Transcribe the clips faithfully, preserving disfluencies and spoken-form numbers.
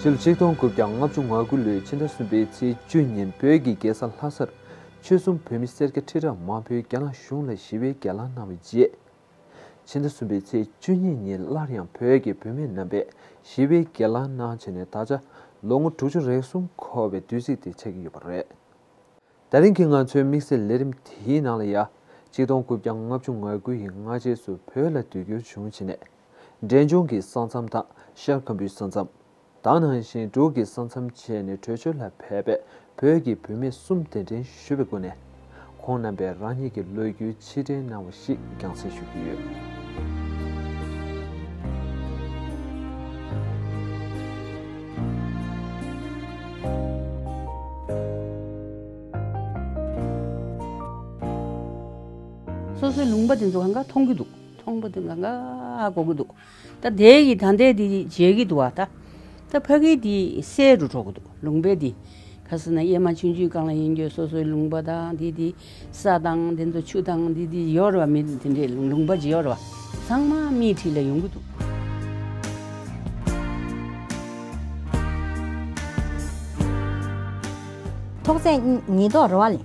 ཕྱི་ལོ་ཆིག་སྟོང་དགུ་བརྒྱ་ལྔ་བཅུ་ང་དགུ་ལོའི་ཕྱི་ཟླ་གསུམ་པའི་ཚེས་བཅུ་ཉིན་བོད་ཀྱི་རྒྱལ་ས་ལྷ་སར་ཆོལ་གསུམ་བོད་མི་སེར་སྐྱ་ཁྲི་ཕྲག་མང་པོས་རྒྱ་ནག་གཞུང་ལ་ཞི་བའི་སྒེར་ལངས་གནང་བའི་རྗེས། ཕྱི་ཟླ་གསུམ་པའི་ཚེས་བཅུ་གཉིས་ཉིན་སླར་ཡང་བོད་ཀྱི་བུད་མེད་རྣམ་པས་ཞི་བའི་སྒེར་ལངས་གནང་བྱས་ནས་ད་ཆ་ལོ་ངོ་དྲུག་ཅུ་རེ་གསུམ་འཁོར་བའི་དུས་ཚིགས་དེ་ཆགས་ཀྱི་ཡོད་པ་རེད། ད་རིང་གི་ང་ཚོའི་དམིགས་བསལ་ལས་རིམ་དེའི་ནང་ལ་ཡ། ཆིག་སྟོང་དགུ་བརྒྱ་ལྔ་བཅུ་ང་དགུ་ཡི་སྔ་རྗེས་སུ་བོད་ལ་དུས་འགྱུར་བྱུང་བྱས་ནས། འབྲས་ལྗོངས་ཀྱི་ས་མཚམས་དང་ཤར་ཁམ་བུའི་ས་མཚམས། ད་ནང་བཞིན་འབྲུག་གི་ས་མཚམས་བཅད་ནས་བྲོས་བྱོལ་ལ་ཕེབས་པའི་བོད་ཀྱི་བུད་མེད་གསུམ་གདན་འདྲེན་ཞུས་པའི་སྒོ་ནས། ཁོང་རྣམ་པས་རང་ཉིད་ཀྱི་ལོ་རྒྱུས་ཕྱིར་དྲན་གནང་བ་ཞིག་རྒྱང་སྲིང་ཞུ་གི་ཡོད། སོ་སོའི་ལུང་པ་དེ་ཚོ་གང་ག་མཐོང་གི་འདུག་མཐོང་པ་དེ་གང་ག་གོ་གི་འདུག་ད་དེ་ཡི་ད་ལྟའི་དེ་བརྗེད་ཀྱི་འདུག་བ་ད། ད་ཕ་གི་དེ་གསལ་རུ་འགྲོ་གི་འདུག་ལུང་པའི་དེ། ག་ཟེར་ན་གཡས་མ་ཆུང་ཆུང་སྒང་ལ་ཡིན་རྒྱུ་སོ་སོའི་ལུང་པ་དང་དེ་དེ་ས་དང་དེ་ཚོ་ཆུ་དང་དེ་དེ་ཡོད་རེད་བ། མི་དེ་འདྲའི་ལུང་ལུང་པ་ཅིག་ཡོད་རེད་བ། ཚང་མ་མིའི་འཁྲིས་ལ་ཡོང་གི་འདུག་ཐོག་བརྩེགས་ཉིས་ཐོག་རེད་བ་ལེ།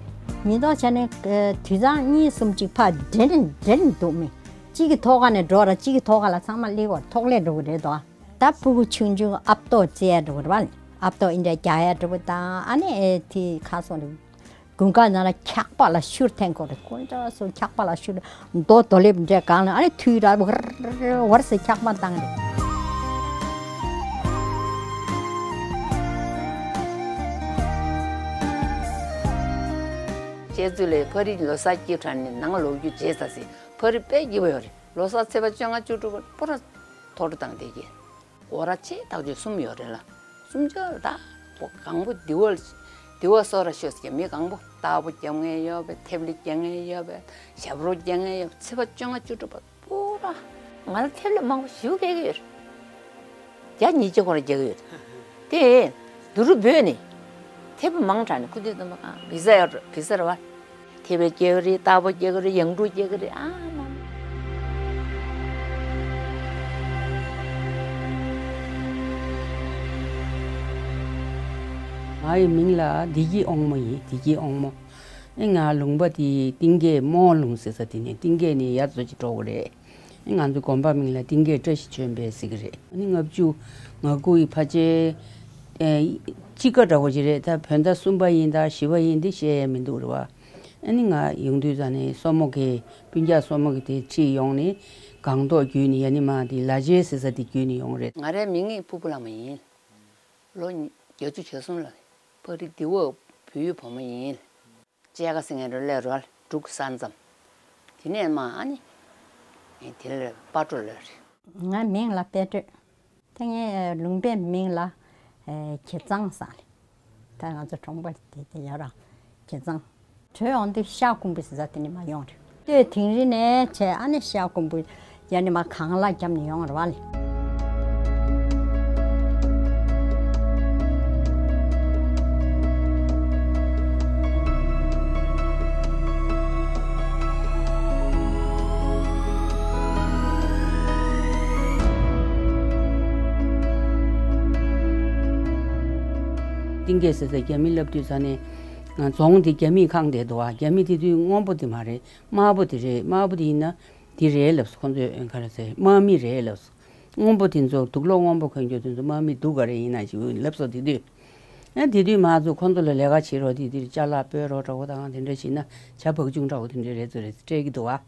ཉིས་ཐོག་བྱས་ནས་དུད་ཚང་གཉིས་གསུམ་ཅིག་ཕར་འདྲེན་འདྲེན་འདུག་མི། གཅིག་གི་ཐོག་ཁ་ནས་འགྲོ་ར་གཅིག་གི་ཐོག་ཁ་ལ་ཚང་མ་སླེབས་པར་ཐོག་ལས་འགྲོ་གི་རེད་དོ། ད་སྤུ་གུ་ཆུང་ཆུང་ཨབ་ཏོ་རྩེ་ཡ་འགྲོ་གི་རེད་བ། ཨབ་ཏོ་ཨིན་འདྲ་རྒྱག་ཡ་འགྲོ་གི་དང་ཨ་ནི་ཨེ་ཐི་ཁ་སོང་རེད། དགུན་ཁ་ནང་ལ་འཁྱག་པ་ལ་ཤུར་འཐེན་དགོས་རེད། དཀོན་མཆོག་གསུམ་འཁྱག་པ་ལ་ཤུར་རྡོ་རྡོ་ལེབ་འདྲ་གང་ལ་ཨ་ནི་ཐུའི་ར་བར་བར་སེ་འཁྱག་པ་བཏང་རེད། བྱས་ཚུལ་ལས་ཕ་རི་ལོ་གསར་སྐྱིད་ཕྲ་ནི་ནང་ལོག་རྒྱུ་བྱས་ཚར་སྲིད། ཕ་རི་དཔེ་སྐྱིད་པོ་ཡོད་རེད། ལོ་གསར་ཚེས་པ་བཅོ་ལྔ་བཅུ་དྲུག་པོ་ར་ཐོ་རུ་བཏང་བསྡད་ཀྱི། སྒོ་ར་ཆེ་ཐག་ཆོད་གསུམ་ཡོད་རེད་ལ། གསུམ་ཆར་ད་སྒོ་གང་པོ་དེ་བ་དེ་བ་སོ་ར་ཤོད་ཀྱི་མི་གང་པོ་རྟ་ཕོ་རྒྱབ་མཁན་ཡོད་པས། ཐེབ་ལི་རྒྱག་མཁན་ཡོད་པས། ཞབས་བྲོ་རྒྱག་མཁན་ཡོད་པས། ཚེས་པ་བཅོ་ལྔ་བཅུ་དྲུག་པ་པོ་ར་ང་ལ་ཐེབ་ལི་མང་པོ་ཞིག་སྐྱེལ་གི་ཡོད་རེད། བརྒྱ་ཉིས་བརྒྱ་ཁོ་ར་རྒྱག་གི་ཡོད་རེད། དེ་དུ་རུ་བོས་ནས་ཐེབ་མང་དྲགས་ནས་ཁུ་དུས་དུ་མ་གང་བི་ཟ་ཡོད་རེད། བི་ཟ་རེད་བ། ཐེ་བའི་སྐྱེ་གི་རེད། རྟ་ཕོ་སྐྱེ་གི་རེད། ཡང་འབྲུ་སྐྱེ་གི་རེད། ཨ་མ་མ། ང་ཡི་མིང་ལ་བདེ་སྐྱིད་དབང་མོ་ཡིན། བདེ་སྐྱིད་དབང་མོ། ཨེ་ང་ལུང་པ་དེ་གཏིང་སྐྱེས་རྨོ་ལུང་ཟེར་ས་དེ་ནས་གཏིང་སྐྱེས་ནས་ཡར་ཚོ་ཅིག་འགྲོ་གི་རེད། ང་ཚོ་དགོན་པ་མིང་ལ་གཏིང་སྐྱེས་བཀྲ་ཤིས་ལྗོན་པ་ཟེར་གྱི་རེད། ཨ་ནི་ལྔ་བཅུ་ང་དགུ་ཡི་ཕལ་ཆེར་ཨེ་དཔྱིད་ཀ་འདྲ་བོ་ཅིག་རེད། ད་བོད་ཟླ་གསུམ་པ་ཡིན་ད་བཞི་པ་ཡིན་འདི་བཤད་ཡ་མི་འདུག་རེད་བ། ཨ་ནི་ང་ཡོང་དུས་ཙང་ནས་སོ་མོ་གི་སྤུན་ཀྱག་སོ་མོ་གི་དེ་ཁྲིད་ཡོང་ནས་སྒང་ཏོག་བརྒྱུད་ནས་ཡ་ནི་མ་དེ་ལ་རྗེ་ཟེར་ས་དེ་བརྒྱུད་ནས་ཡོང་རེད། ང་རའི་མིང་ངེས་ཕུར་བུ་ལྷ་མོ་ཡིན། ལོ་བརྒྱད་ཅུ་གྱ་གསུམ་ལ་ཕ་རི་དི་བ་བོད་ཡུལ་བུ་མོ་ཡིན། བཅས་ཀ་སེང་གེ་རུ་ལས་རོལ་འབྲུག་ས་མཚམས། དེ་ནས་མ་ཨ་ནི། དེ་ལས་དཔལ་སྤྲུལ་ལོས་རེད། ངའི་མིང་ལ་དཔལ་སྤྲུལ། ད་ངའི་ལུང་པའི་མིང་ལ་ཁྱི་གཙང་ཟེར་ལེ། ད་ང་ཚོ་གྲོང་པ་དེ་དེ་ཡོད་ར་ཁྱི་གཙང་། བྲོས་འོང་དུས་ཤར་ཀོང་པོ་ཟེར་ས་དེ་ནས་མ་ཡོང་རེད། སྟོད་དིང་རི་ནས་བྱས་ཨ་ནི་ཤར་ཀོང་པོ་ཡ་ནི་མ་གངས་ལ་བརྒྱབ་ནས་ཡོང་རེད་བ་ལེ། གཏིང་སྐྱེས་ཟེར་ས་རྒྱ་མི་ལབ་དུས་ཙ་ནས་ང་རྫོང་དེ་རྒྱ་མིས་ཁེངས་བསྡད་འདུག་བ། རྒྱ་མི་དེ་དུས་སྔོན་པོ་དེ་མ་རེད། དམར་པོ་དེ་རེད། དམར་པོ་དེ་ཡིན་ན་དེ་རེད་ལབ་སོང་། ཁོང་ཚོས་ག་རེ་ཟེར་དམག་མི་རེད་ལབ་སོང་། སྔོན་པོ་དེ་ཚོ་དུག་ལོག་སྔོན་པོ་གོན་རྒྱུ་དེ་ཚོ་དམག་མི་སྡུག་ག་རེ་ཡིན་ན་ཞིག་ལབ་སོང་དེ་དུས། ཨ་དེ་དུས་མ་ཚོ་ཁོང་ཚོ་ལ་ལས་ཀ་བྱེད་རོགས་དེ་དུས་ཅ་ལག་སྤོས་རོགས་འདྲ་བོ་དང་དེ་འདྲ་བྱས་ན་ཇ་བག་ཆུང་འདྲ་བོ་དེ་འདྲ་རེད་ཚོ་རེད་སྤྲད་ཀྱི་འདུག་བ།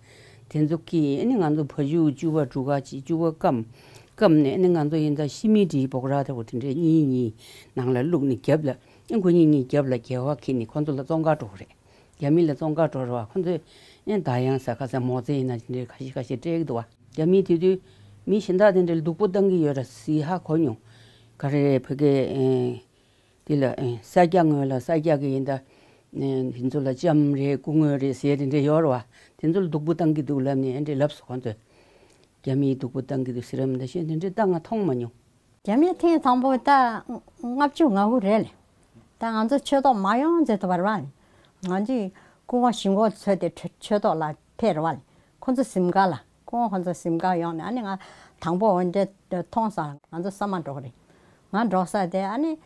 དེ་ཚོ་གིས་ཨ་ནི་ང་ཚོ་བ་ཕྱུགས་བཅུ་པ་འབྲུ་ཁ་ཅིག་བཅུ་པ་སྐམ་སྐམ་ནས་ཨ་ནི་ང་ཚོ་ཡིན་ད་ཤི་མི་འདྲིའི་སྦོག་ར་འདྲ་བོ་དེ་འདྲ་གཉིས་གཉིས་ནང་ལ་བླུགས་ནས་རྒྱབ་ལ་ཨ་ཁོ་གཉིས་གཉིས་རྒྱབ་ལ་སྒལ་བ་འཁྱེར་ནས་ཁོང་ཚོ་ལ་བཙོང་ག་འགྲོ་གི་རེད། རྒྱ་མི་ལ་བཙོང་ག་འགྲོ་རེད་བ། ཁོང་ཚོས་ཨེ་ད་ཡང་ཟ་ཁ་ཟ་མོ་ཙེ་ཡིན་ན་དེ་འདྲའི་ཁ་ཤས་ཁ་ཤས་སྤྲད་ཀྱི་འདུག་བ། རྒྱ་མིས་དེ་དུས་མི་གཞན་དག་དེ་འདྲའི་སྡུག་པོ་བཏང་གི་ཡོད་ར་སི་ཧ་གོ་མྱོང་། ག་རེ་ཕ་གི་ཨེ་དེ་ལ་ཨེ་ས་སྐྱ་ངོས་ལ་ས་སྐྱ་གི་ཡིན་ད་ཨེ་དེ་ཚོ་ལ་ལྕམ་རེད་སྐུ་ངོ་རེད་ཟེར་དེ་འདྲ་ཡོད་རེད་བ། དེ་ཚོ་ལ་སྡུག་པོ་བཏང་གི་འདུག་ལབ་ནས་ཨེ་འདྲ་ལབ་སོང་ཁོང་ཚོས། རྒྱ་མིས་སྡུག་པོ་བཏང་གི་འདུག་ཟེར་རམ་ད་ཤེས་དེ་འདྲ་ད་ང་མཐོང་མ་མྱོང་། རྒྱ་མིའི་ཐེངས་དང་པོ་ད་ལྔ་བཅུ་ང་དགུ་རེད་ལེ། ད་ང་ཚོ་ཆོས་ཐོག་མ་ཡོང་ཚེ་ད་བར་བ། ང་ཚོས་སྐུ་ངོ་ཞི་མགོ་ཚོས་ཏེ་ཆོས་ཆོས་ཐོག་ལ་ཕེབས་རེད་བ་ལེ། ཁོ་ཚོ་གཟིམ་ཁང་ལ་སྐུ་ངོ་ཁོ་ཚོ་གཟིམ་ཁང་ཡོང་ནས་ཨ་ནི་ང་དང་པོ་འོན་ཏེ་མཐོང་སོང་ང་ཚོ་ས་མ་འགྲོ་གི་རེད། ང་འབྲོག་ས་དེ་ཨ་ནི་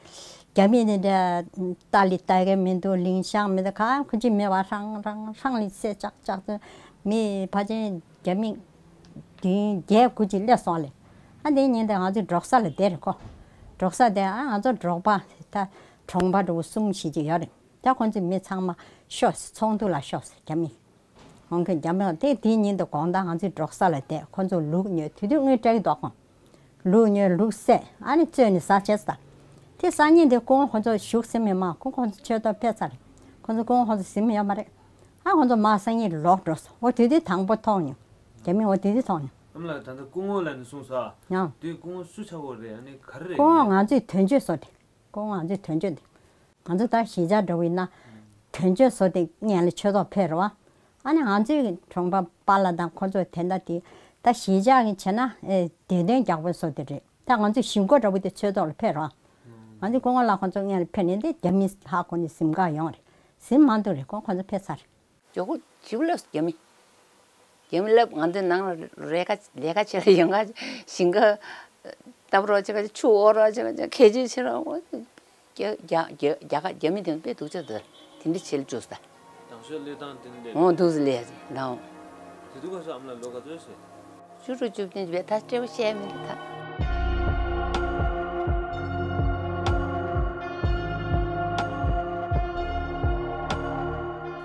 རྒྱ་མི་དེ་འདྲ་ཏཱ་ལི་ལྟ་གི་མི་འདུག་ལིང་ཤང་མི་འདུག་གང་ཁུ་ཅི་མེད་པ་ཧྲང་ཧྲང་ཧྲང་ལི་སེ་ཅག་ཅག་ཏུ་མི་ཕ་ཆེན་རྒྱ་མི་དུང་རྒྱལ་ཁུ་ཅི་སླེབས་སོང་ལེ། ཨ་དེ་ཉིན་དེ་ང་ཚོའི་འབྲོག་ས་ལ་བསྡད་རེད་ཁོ། འབྲོག་ས་དེ་ཨ་ང་ཚོ་འབྲོག་པ་ད་གྲོང་པ་འདྲ་བོ་གསུམ་བཞི་ཅིག་ཡོད་རེད། ད་ཁོ་ཚོའི་མི་ཚང་མ་ཤོག་ཚོགས་འདུ་ལ་ཤོག་རྒྱ་མི། འོང་མཁན་རྒྱ་མི་དེ་དེའི་ཉིན་དུ་དགོང་དག་ང་ཚོའི་འབྲོག་ས་ལ་བསྡད། ཁོ་ཚོ་ལུག་ཉོས། དེ་དུས་དངུལ་སྤྲད་ཀྱི་འདུག་ཁོང་། ལུག་ཉོས། ལུག་བསད། ཨ་ནི་བཙོས་ནས་ཟ་བྱས་ད། དེ་སང་ཉིན་དེ་སྐུ་ངོ་ཁོ་ཚོ་བཞུགས་ཟིན་མི་མ་ཁོ་ཁོ་ཚོ་ཆོས་ཐོག་ཕེབས་ཚར་རེད། ཁོ་ཚོ་སྐུ་ངོ་ཁོ་ཚོ་ཟིན་མི་ཡོད་མ་རེད། ཨ་ཁོ་ཚོ་མ་སང་ཉིན་ལོག་འགྲོ་སོང་། འོ་དེ་དུས་དང་པོ་མཐོང་མྱོང་། རྒྱ་མི་འོ་དེ་དུས་མཐོང་མྱོང་། ཨ་མ་ལགས་ད་ལྟ་སྐུ་ངོ་ལ་ནི་གསུངས་སོ། ཡང་། དེ་སྐུ་ངོ་སུ་ཆགས་ཡོད་རེད། ཨ་ནི་ག་རེ་རེད། སྐུ་ངོ་ང་ཚོའི་དོན་གཅོད་བཟོ་དེ། སྐུ་ངོ་ང་ཚོའི་དོན་གཅོད་དེ། ང་ཚོ་ད་གཞིས་ཆགས་འདྲ་བོ་ཡིན་ན། དོན་གཅོད་བཟོ་དེ་སྔོན་ལ་ཆོས་ཐོག་ཕེབས་རེད་བ། ཨ་ནི་ང་ཚོའི་གྲོང་པ་པཱ་ལགས་དང་ཁོ་ཚོ་དེ་འདྲ་དེ། ད་གཞིས་ཆགས་ཀྱི་བྱས་ན་ཨེ་བདེ་དོན་རྒྱག་པའི་བཟོ་དེ་རེད། ད་ང་ཚོའི་གཞིས་འགོ་འདྲ་བོ་དེ་ཆོས་ཐོག་ལ་ཕེབས་རེད་བ། ང་ཚོའི་སྐུ་ངོ་ལགས་ཁོ་ཚོ་སྔོན་ལ་ཕེབས་ནས་དེ་རྒྱ་མི་ཧ་གོ་ནས་ཟིན་ག་ཡོང་རེད། ཟིན་མ་འདུག་རེད། ཁོ་ཁོ་ཚོ་ཕེབས་ཚར་རེད། མགྱོགས་པོ་ཞིག་སླེབས་སོང་རྒྱ་མི། རྒྱ་མི་སླེབས། ང་ཚོའི་ནང་ལ་ལས་ཀ་ལས་ཀ་བྱེད་ལ་ཡོང་ག་ཞིང་ཁ་བཏབ་རོགས་བྱེད་ག་ཆུ་དབོར་རོགས་བྱེད་ག་ཁྱད་ཆོས་བྱེད་རོགས། རྒྱ་རྒྱ་རྒྱ་ག་རྒྱ་མི་དེ་དཔེ་སྡུག་ཅག་འདུག་དེ་འདྲ་བྱེད་ལ་བཅུག་ད། དང་ཤོས་ལས་སྟངས་དེ་འདྲ། འོང་འདུག་སེ་ལས་ཡ་ཅིག་ལའོ། དེ་དུས་ཁ་སོ་ཨ་མ་ལགས་ལོ་ག་ཚོད་ཟེར། བཅུ་དྲུག་བཅུ་བདུན་བས་ད་སྤྲེའུ་བཤད་མི་འདུག་ད།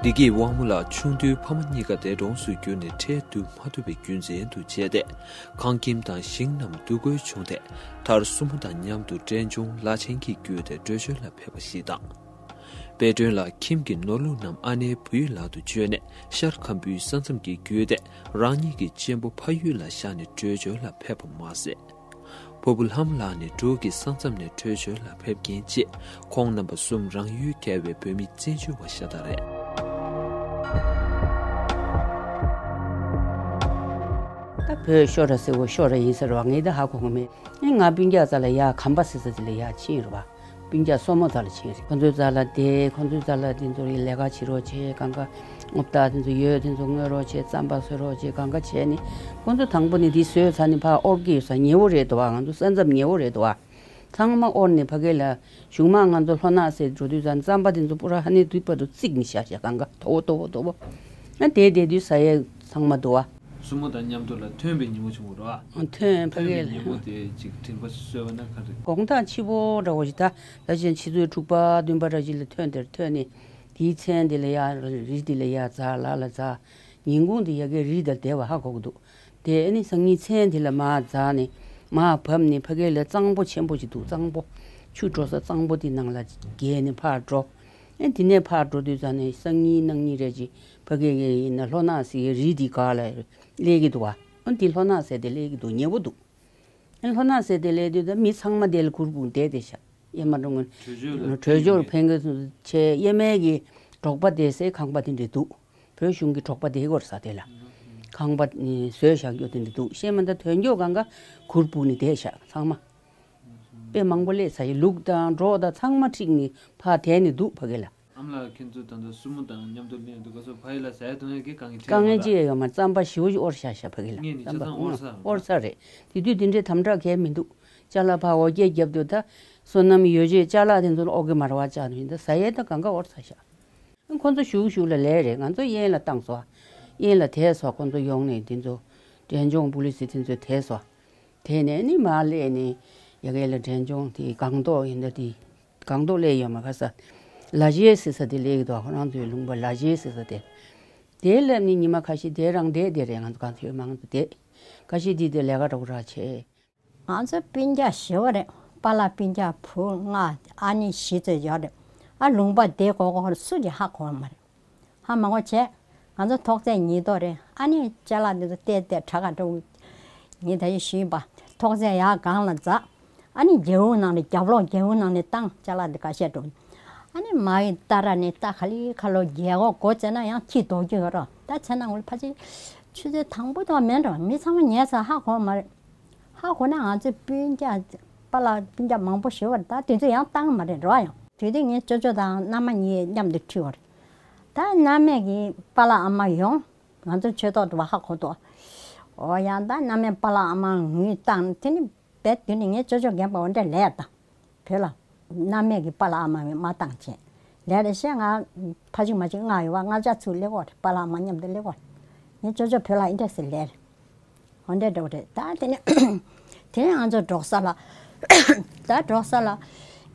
བདེ་སྐྱིད་དབང་མོ་ལགས་ཆུང་དུས་ཕ་མ་གཉིས་ཀ་འདས་གྲོངས་སུ་གྱུར་ནས་འཕྲལ་བསྡུ་མ་ཐུབ་པའི་རྒྱུ་མཚན་དུ་བྱས་ཏེ། ཁང་ཁྱིམ་དང་ཞིང་རྣམས་སྡུག་བསྔལ་བྱུང་སྟེ། མཐར་སྲུ་མོ་དང་མཉམ་དུ་འབྲས་ལྗོངས་བླ་ཆེན་གྱི་བརྒྱུད་དེ་བྲོས་བྱོལ་ལ་ཕེབས་པ་ཞིག་དང་། དཔལ་སྒྲོན་ལགས་ཁྱིམ་གྱི་ནོར་ལུག་རྣམས་ཨ་ནེའི་བུའི་ལག་ཏུ་བཅོལ་ནས་ཤར་ཁམ་བུའི་ས་མཚམས་ཀྱི་བརྒྱུད་དེ་རང་ཉིད་ཀྱི་གཅེན་པོ་ཕ་ཡུལ་ལ་བཞག་ནས་བྲོས་བྱོལ་ལ་ཕེབས་པ་མ་ཟད། ཕུར་བུ་ལྷ་མོ་ལགས་ནི་འབྲུག་གི་ས་མཚམས་ནས་བྲོས་བྱོལ་ལ་ཕེབས་མཁན་བཅས་ཁོང་རྣམ་པ་གསུམ་རང་ཡུལ་གྱར་བའི་བོད་མི་བཙན་བྱོལ་བ་ཤ་སྟག་རེད། ད་བོད་ཤོ་ར་ཟེར་བོ་ཤོ་ར་ཡིན་ཟེར་བ་ངས་ད་ཧ་གོ་གི་མེད། ཨེ་ང་སྤུན་ཀྱག་རྩ་ལ་ཡ་གམ་པ་ཟེར་ས་དེ་ལ་ཡ་ཕྱིན་རེད་བ། སྤུན་ཀྱག་སོར་མོ་རྩ་ལ་ཕྱིན་རེད། ཁོ་ཚོའི་རྩ་ལ་བསྡད། ཁོ་ཚོའི་རྩ་ལ་དེ་ཚོ་ལས་ཀ་བྱེད་རོགས་བྱེད། གང་ག་སྔོ་རྟགས་དེ་ཚོ་ཡོད་དེ་ཚོ་བརྔོ་རོགས་བྱེད། རྩམ་པ་བཟོ་རོགས་བྱེད། གང་ག་བྱས་ནས་ཁོ་ཚོ་དང་པོ་ནས་དེ་བཟོས་ཚར་ནས་ཕར་དབོར་གྱི་ཡོད་ས། ཉེ་བོ་རེད་འདུག་བ། ང་ཚོ་ས་མཚམས་ཉེ་བོ་རེད་འདུག་བ། ཚང་མ་དབོར་ནས་ཕ་གི་ལ། གཞུག་མ་ང་ཚོ་ལྷོ་ནག་སེ་འགྲོ་དུས་ཙང་རྩམ་པ་དེ་ཚོ་པུ་ར་ཧ་ནེ་དུས་བར་དུ་བརྩིགས་ནས་བཞག་བཞག་གང་ག་དོ་བོ་དོ་བོ་དོ་བོ། ཨ་དེ་དེ་དུས་ཟ་ཡས་ཚང་མ་འདུག་བ། སྲུ་མོ་དང་མཉམ་དུ་ལ་ཐོན་པའི་ཉིན་མོ་བྱུང་བ་རེད་བ། ཐོན་ཕ་ཐོན་གི་པའི་ལ། ཉིན་མོ་དེ་ཅིག་དྲན་པ་གསོས་པ་ན་ག་རེ། དགོང་དག་ཕྱི་པོ་འདྲ་བོ་ཞིག་ད་ད་ཅན་ཕྱི་ཚོད་དྲུག་པ་བདུན་པ་འདྲ་ཞིག་ལ་ཐོན་དེར་ཐོན་ནས་དེའི་མཚན་དེ་ལ་ཡ་རི་དེ་ལ་ཡ་འཛེགས་ལ་ལ་འཛེགས། ཉིན་གུང་དེ་ཡ་གི་རི་དང་བསྡད་པ་ཧ་གོ་གི་འདུག་དེ་ཨ་ནི་སང་ཉིན་མཚན་དེ་ལ་མར་འཛེགས་ནས་མར་བབས་ནས་ཕ་གི་ལ་གཙང་པོ་ཆེན་པོ་ཞིག་འདུག་གཙང་པོ། ཆུ་འགྲོ་ས་གཙང་པོ་དེ་ནང་ལ་བརྒལ་ནས་ཕར་འགྲོ། ཨ་དེ་ནས་ཕར་འགྲོ་དུས་ཙང་ནས་སང་ཉིན་གནངས་ཉིན་རེ་ཅིག་ཕ་གི་གི་ཡིན་ན་ལྷོ་ནག་སེ་གི་རི་དེ་སྒང་ལ་སླེབས་ཀྱི་འདུག་བ། ཨ་དེ་ལྷོ་ནག་སེ་དེ་སླེབས་ཀྱི་འདུག་ཉེ་པོ་འདུག་ཨ་ལྷོ་ནག་སེ་དེ་སླེབས་དུས་ད་མི་ཚང་མ་དེ་ལ་གུར་སྤུངས་བསྡད་དེ་ཤག་གཡས་མ་འགྲོ་ངོ་། བྲོས་བྱོལ་ལ་བྲོས་བྱོལ་ཕེབས་ཕན་གི་ཚུལ་བྱས། གཡས་མའི་གི་འབྲོག་པ་བསྡད་སའི་ཁང་པ་དེ་འདྲ་འདུག་བོད་གཞུང་གི་འབྲོག་པ་བསྡད་ཡོད་རེད་ས་དེ་ལ། ཁང་པ་ནི་བཟོས་བཞག་རྒྱུ་དེ་འདྲ་འདུག་བཤད་མ་ད་དོན་འཁྱོག་གང་ག་གུར་སྤུངས་ནས་བསྡད་ཤག་ཚང་མ། དཔེ་མང་པོ་སླེབས་ཚར་ཡི། ལུག་དང་འབྲོག་དང་ཚང་མ་ཁྲིད་ནས་ཕར་དེད་ནས་འདུག་ཕ་གི་ལ། ཨ་མ་ལགས་ཁྱེད་ཚོ་ད་ལྟ་སྲུ་མོ་དང་མཉམ་དུ་སླེབས་འདུག་ག་སོ་ཕ་ཡུལ་ལ་ཟ་ཡ་འཐུང་ཡ་གི་དཀའ་ངལ་འཕྲད་དཀའ་ངལ་ཡོད་མ་ཅི་ཡང་ཡོད་མ་རེད། རྩམ་པ་ཞེ་པོ་ཅིག་དབོར་བཞག་ཤག་ཕ་གི་ལ། ངས་ནི་རྩམ་པ་ཆ་ཚང་དབོར་ཚར་རེད། དབོར་ཚར་རེད། དེ་དུས་དེ་འདྲའི་དམ་དྲག་གས་མི་འདུག་ཅ་ལག་ཕར་འོ་བརྒྱལ་བརྒྱབ་དུས་ད་སོ་ནམ་ཡོ་བྱད་ཅ་ལག་དེ་ཚོ་ལ་དབོར་གི་མ་རེད་བ། ཅག་ནི་ད་ཟ་ཡས་ད་གང་ག་དབོར་ཚར་ཤག་ཁོ་ཚོ་ཞུགས་ཞུགས་ལ་ལས་རེད། ང་ཚོ་དབྱིན་ལ་བཏང་སོང་། དབྱིན་ལ་དེད་སོང་། ཁོ་ཚོ་ཡོང་ནས་དེ་ཚོ་འབྲས་ལྗོངས་པུ་ལི་སི་དེ་ཚོ་དེད་སོང་། དེ་ནས་ནི་མར་སླེབས་ནས་ཡ་གི་ལ་འབྲས་ལྗོངས་དེ་སྒང་ཏོག་ཡིན་ད་དེ། སྒང་ཏོག་སླེབས་ཡོད་མ་ག་ས། ལ་ཇེ་ཟེར་ས་དེ་སླེབས་ཀྱི་འདུག་ཁོ་རང་ཚོའི་ལུང་པ་ལ་ཇེ་ཟེར་ས་དེ། དེ་སླེབས་ནས་ཉི་མ་ཁ་ཤས་དེ་རང་བསྡད་དེ་རེད། ང་ཚོ་གང་ཚོད་མང་ཚོ་བསྡད། ཁ་ཤས་དེ་དེ་ལས་ཀ་འགྲོ་ར་བྱས། ང་ཚོ་སྤུན་ཀྱག་བཞི་པ་རེད། པཱ་ལགས་སྤུན་ཀྱག་བུ་ལྔ། ཨ་ནེ་བཞི་ཙམ་ཡོད་རེད། ཨ་ལུང་པ་བསྡད་གོ་གོ་སུ་གྱིས་ཧ་གོ་བ་མ་རེད། ཧ་མ་གོ་བྱས། ང་ཚོ་ཐོག་བརྩེགས་ཉིས་ཐོག་རེད། ཨ་ནི་ཅ་ལག་འདི་ཚོ་བལྟས་བལྟས་དྲ་ག་འགྲོ། ངས་ད་ཡི་ཞུས་པ། ཐོག་བརྩེགས་ཡར་སྒང་ལ་འཛེགས། ཨ་ནི་རྒྱལ་པོ་ནང་ནས་རྒྱབ་ལོགས་རྒྱལ་པོ་ནང་ནས་བཏང་ཅ་ལག་འདི་འགའ་ཤས་འགྲོ། ཨ་ནི་མ་ཡི་ཏཱ་ར་ནས་ཏཱ་ཁ་ལི་ཁ་ལོ་རྒྱལ་གོ་སྒོ་བརྩེགས་ན་ཡང་ཁྱི་ལྡོག་རྒྱུ་ཡོད་རོ། ད་བྱས་ན་ངོ་ལ་ཕ་ཆེ། ཆུ་ཚོད་དང་པོ་དང་མེད་འགྲོ། མི་ཚང་མ་ཉལ་ས་ཧ་གོ་མ་རེད། ཧ་གོ་ན་ང་ཚོའི་སྤུན་ཀྱག་པཱ་ལགས་སྤུན་ཀྱག་མང་པོ་ཞིག་ཡོད་རེད། ད་དེ་ཚོ་ཡང་བཏང་མ་རེད་རོ། ཡང་དེ་དུས་ངའི་ཅོ་ཅོ་དང་མནའ་མ་གཉིས་མཉམ་དུ་ཁྲིད་པ་རེད། ད་མནའ་མས་ཀྱིས་པཱ་ལགས་ཨ་མ་ཡོང་། ང་ཚོ་ཆོས་ཐོག་ཏུ་བ་ཧ་གོ་ཏོ། འོ་ཡང་ད་མནའ་མས་པཱ་ལགས་ཨ་མ་ངུས་བཏང་། དེ་ནི་བེད་དུས་ནི་ངའི་ཅོ་ཅོ་རྒན་པ་འོ་འདྲ་ལས་ད། བོད་ལ་མནའ་མས་ཀྱི་པཱ་ལགས་ཨ་མ་མ་བཏང་བྱས། ལས་རེ་བཤད། ང་ཕ་གཅིག་མ་གཅིག་ལྔ་ཡོད་པ། ལྔ་ཆ་ཚུར་སླེབས་ཀྱི་ཡོད་རེད། པཱ་ལགས་ཨ་མ་མཉམ་དུ་སླེབས་ཀྱི་ཡོད་རེད། ངས་ཅོ་ཅོ་བོད་ལ་ཨིན་འདྲ་ཟེར་ལས་རེད། འོ་འདྲ་འདྲ་བོ་རེད། ད་དེ་ནས་དེ་ནས་ང་ཚོ་འབྲོག་ས་ལ། ད་འབྲོག་ས་ལ་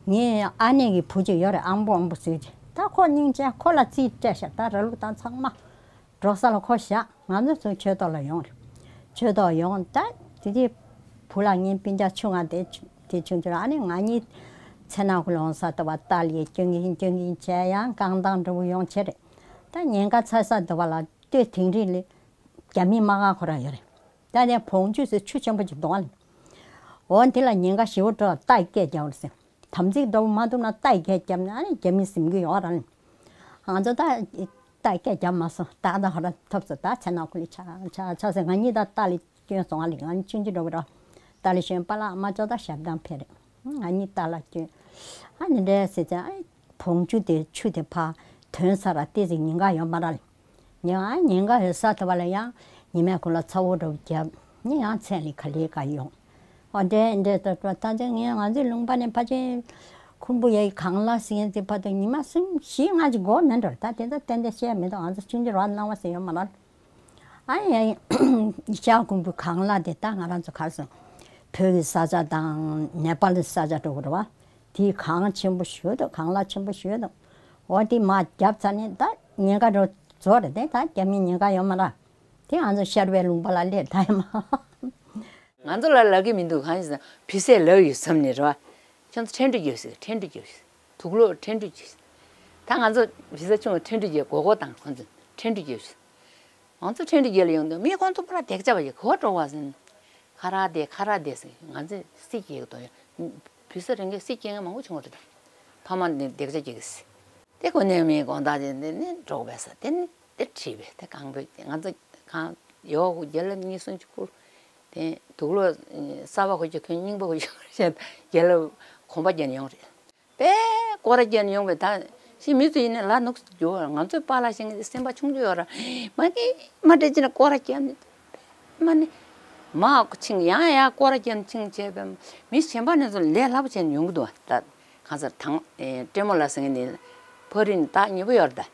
ངའི་ཨ་ནེ་གི་བུ་གཅིག་ཡོད་རེད། ཨང་པོ་ཨང་པོ་ཟེར་གྱི། ད་ཁོ་སྙིང་རྗེ། ཁོ་ལ་རྩིས་སྤྲད་ཤག་ད་ར་ལུག་དང་ཚང་མ། འབྲོག་ས་ལ་ཁོ་བཞག་ང་ཚོ་ཚུར་ཆོས་ཐོག་ལ་ཡོང་རེད། ཆོས་ཐོག་ཡོང་། ད་དེ་དེ་བུ་ལ་ངའི་སྤུན་ཀྱག་ཆུང་ང་དེ་དེ་ཆུང་ཆུང་རེད། ཨ་ནི་ང་གཉིས་མཚན་ནག་ཁུལ་ཡོང་ས་དུ་བ་ཏཱ་ལི་སྐྱོན་གྱིན་སྐྱོན་གྱིན་བྱས། ཡང་རྐང་ཐང་འདྲ་བོ་ཡོང་བྱས་རེད། ད་ཉེན་ཁ་ཚ་ས་དུ་བ་ལ་སྟོད་དིང་རི་ལ་རྒྱ་མིའི་དམག་སྒར་ཁོ་རང་ཡོད་རེད། ད་དེ་བོང་ཆུ་ཟེར་ཆུ་ཆེན་པོ་ཅིག་འདུག་ཨ་ལ། འོ་འདི་ལ་ཉེན་ཁ་ཞེ་པོ་འགྲོ། རྟ་ཡིས་སྐད་རྒྱབ་རེད་ཟེར། དམ་ཚིག་འདྲ་བོ་མ་ཐུབ་ན་རྟ་ཡིས་སྐད་རྒྱབ་ན་ཨ་ནི་རྒྱ་མི་ཟིན་གྱི་ཡོད་ར་ལ། ང་ཚོ་ད་རྟ་ཡིས་སྐད་རྒྱབ་མ་སོང་། ད་ད་ཧོ་ར་ཐོབ་སོང་། ད་མཚན་ནག་ཁུལ་ལ་ཆ་ཆ་ཆ་ཟེར། ང་གཉིས་ད་རྟ་ལ་བསྐྱོན་སོང་ཨ་ལ། ང་གཉིས་ཆུང་ཆུང་འདྲ་བོ་ར། རྟ་ལ་ཞོན། པཱ་ལགས་ཨ་མ་ཅོག་ད་ཞབས་བཏང་ཕེབས་རེད། ང་གཉིས་རྟ་ལ་བསྐྱོན། ཨ་ནི་འདྲ་ཟེར་ཙང་ཨ་བོང་ཆུ་དེ་ཆུ་དེ་ཕར་དོན་ས་ར་ཏོག་ཙམ་ཉེན་ཁ་ཡོད་མ་ར་ལ། ཉེན་ཉེན་ཁ་ཡོད་ས་དེ་བ་ལ་ཡང་ཉི་མའི་གུང་ལ་ཚ་བོ་འདྲ་བོ་བརྒྱབ། ནི་ཡང་མཚན་ལ་ག་ལེ་ག་ཡོང་། འོ་འདྲ་འདྲ་ད་ད་ད་ངས་ང་ཚོའི་ལུང་པ་ནས་ཕལ་ཆེར་ཁུམ་བུ་ཡའི་གངས་ལ་ཟེར་མཁན་དེ་བར་དུ་ཉི་མ་གསུམ་བཞི་ལྔ་ཅིག་འགོར་མེད་འགྲོ། ད་དེ་ཚོ་ཏན་ཏན་བཤད་མི་འདུག་ང་ཚོ་ཆུང་ཆུང་ར་སྣང་བ་ཟེར་ཡོད་མ་རེད། ཨ་ཡ་ཤར་ཁུམ་བུ་གངས་ལ་དེ་ད་ང་རང་ཚོ་གར་སོང་། བོད་ཀྱི་ས་ཆ་དང་ནེ་པཱལ་གྱི་ས་ཆ་འགྲོ་གི་རེད་བ། དེ་གངས་ཆེན་པོ་ཞེ་པོ་འདུག་གངས་ལ་ཆེན་པོ་ཞེ་པོ་འདུག་འོ་དེ་མར་བརྒྱབ་ཚར་ནས་ད་ཉེན་ཁ་འགྲོ་རྫོགས་རེད། དེ་ད་རྒྱ་མིའི་ཉེན་ཁ་ཡོད་མ་རེད། དེ་ང་ཚོ་ཤར་པའི་ལུང་པ་ལ་སླེབས་ད་ཡ་མ། ང་ཚོ་ལ་ལབ་ཀྱི་མི་འདུག་གང་ཡིན་ཟེར་ན་བི་ཟས་ལབ་ཡོད་བསམ་ནས་རེད་བ། ཁྱོད་ཚོ་ཁྲེང་ཏུ་རྒྱོབ་ཟེར། ཁྲེང་ཏུ་རྒྱོབ་ཟེར། དུག་སློག་ཁྲེང་ཏུ་རྒྱོབ་ཟེར། ད་ང་ཚོ་བི་ཟ་ཆུང་བ་ཁྲེང་ཏུ་རྒྱོབ་གོ་གོ་དང་ཁོ་ཚོ་ཁྲེང་ཏུ་རྒྱོབ་ཟེར། ང་ཚོ་ཁྲེང་ཏུ་རྒྱོབ་ལ་ཡོང་དུས་མི་ཁོང་ཚོ་པུ་ར་འདེགས་བྱ་བ་ཡི་གོ་འགྲོ་བ་ཟེར། ཁ་ར་དེ་ཁ་ར་དེ་ཟེར། ང་ཚོས་སི་སྐྱེས་དོ་ཡ། བི་ཟ་རང་གི་སི་སྐྱེས་མང་པོ་བྱུང་བ་རེད། ད་ཕ་མ་ནི་འདེགས་བྱ་སྐྱེ་གི་ཟེར། དེ་ཁོ་ནས་མི་དགོང་དག་དེ་ནི་ནི་འགྲོ་བས་ས་དེ་ནི། དེ་ཁྲིད་པས་དེ་གང་པོས་ང་ཚོ་གང་ཡོག་རྒྱལ་ལ་གཉིས་སུན་ཆུ་ཁུར། དེ་དུག་ལོག་གསར་པ་གོ་ཅི་ཁོས་རྙིང་པ་གོ་ཅི་ཁོས་རྒྱལ་ལ་གོམ་པ་རྒྱག་ཡོང་རེད། པས་སྐོར་ར་རྒྱག་ཡོང་བས་ད་ཤི་མི་ཚོ་ཡིན་ན་ལ་ནུག་རྒྱུ་བ། ང་ཚོའི་པཱ་ལགས་ཤིང་གི་སེམས་པ་ཆུང་ཆུང་ཡོད་ར་མ་གི་མ་འདྲ་ཅི་ན་སྐོར་ར་རྒྱག་ནི་མ་ནི་མ་ཁོ་ཆིང་ཡང་ཡང་སྐོར་ར་རྒྱག་ཆིང་བྱས་པས་མི་གཞན་པ་ནས་ཚོ་ལས་སླ་པོ་བྱས་ནས་ཡོང་གི་འདུག་བ། ད་གང་ཟེར་དང་ཨེ་ཏྲེ་མོ་ལ་ཟེར་མཁན་ནི་ཕ་རི་ནི་ད་ཉེ་པོ་ཡོད་རེད་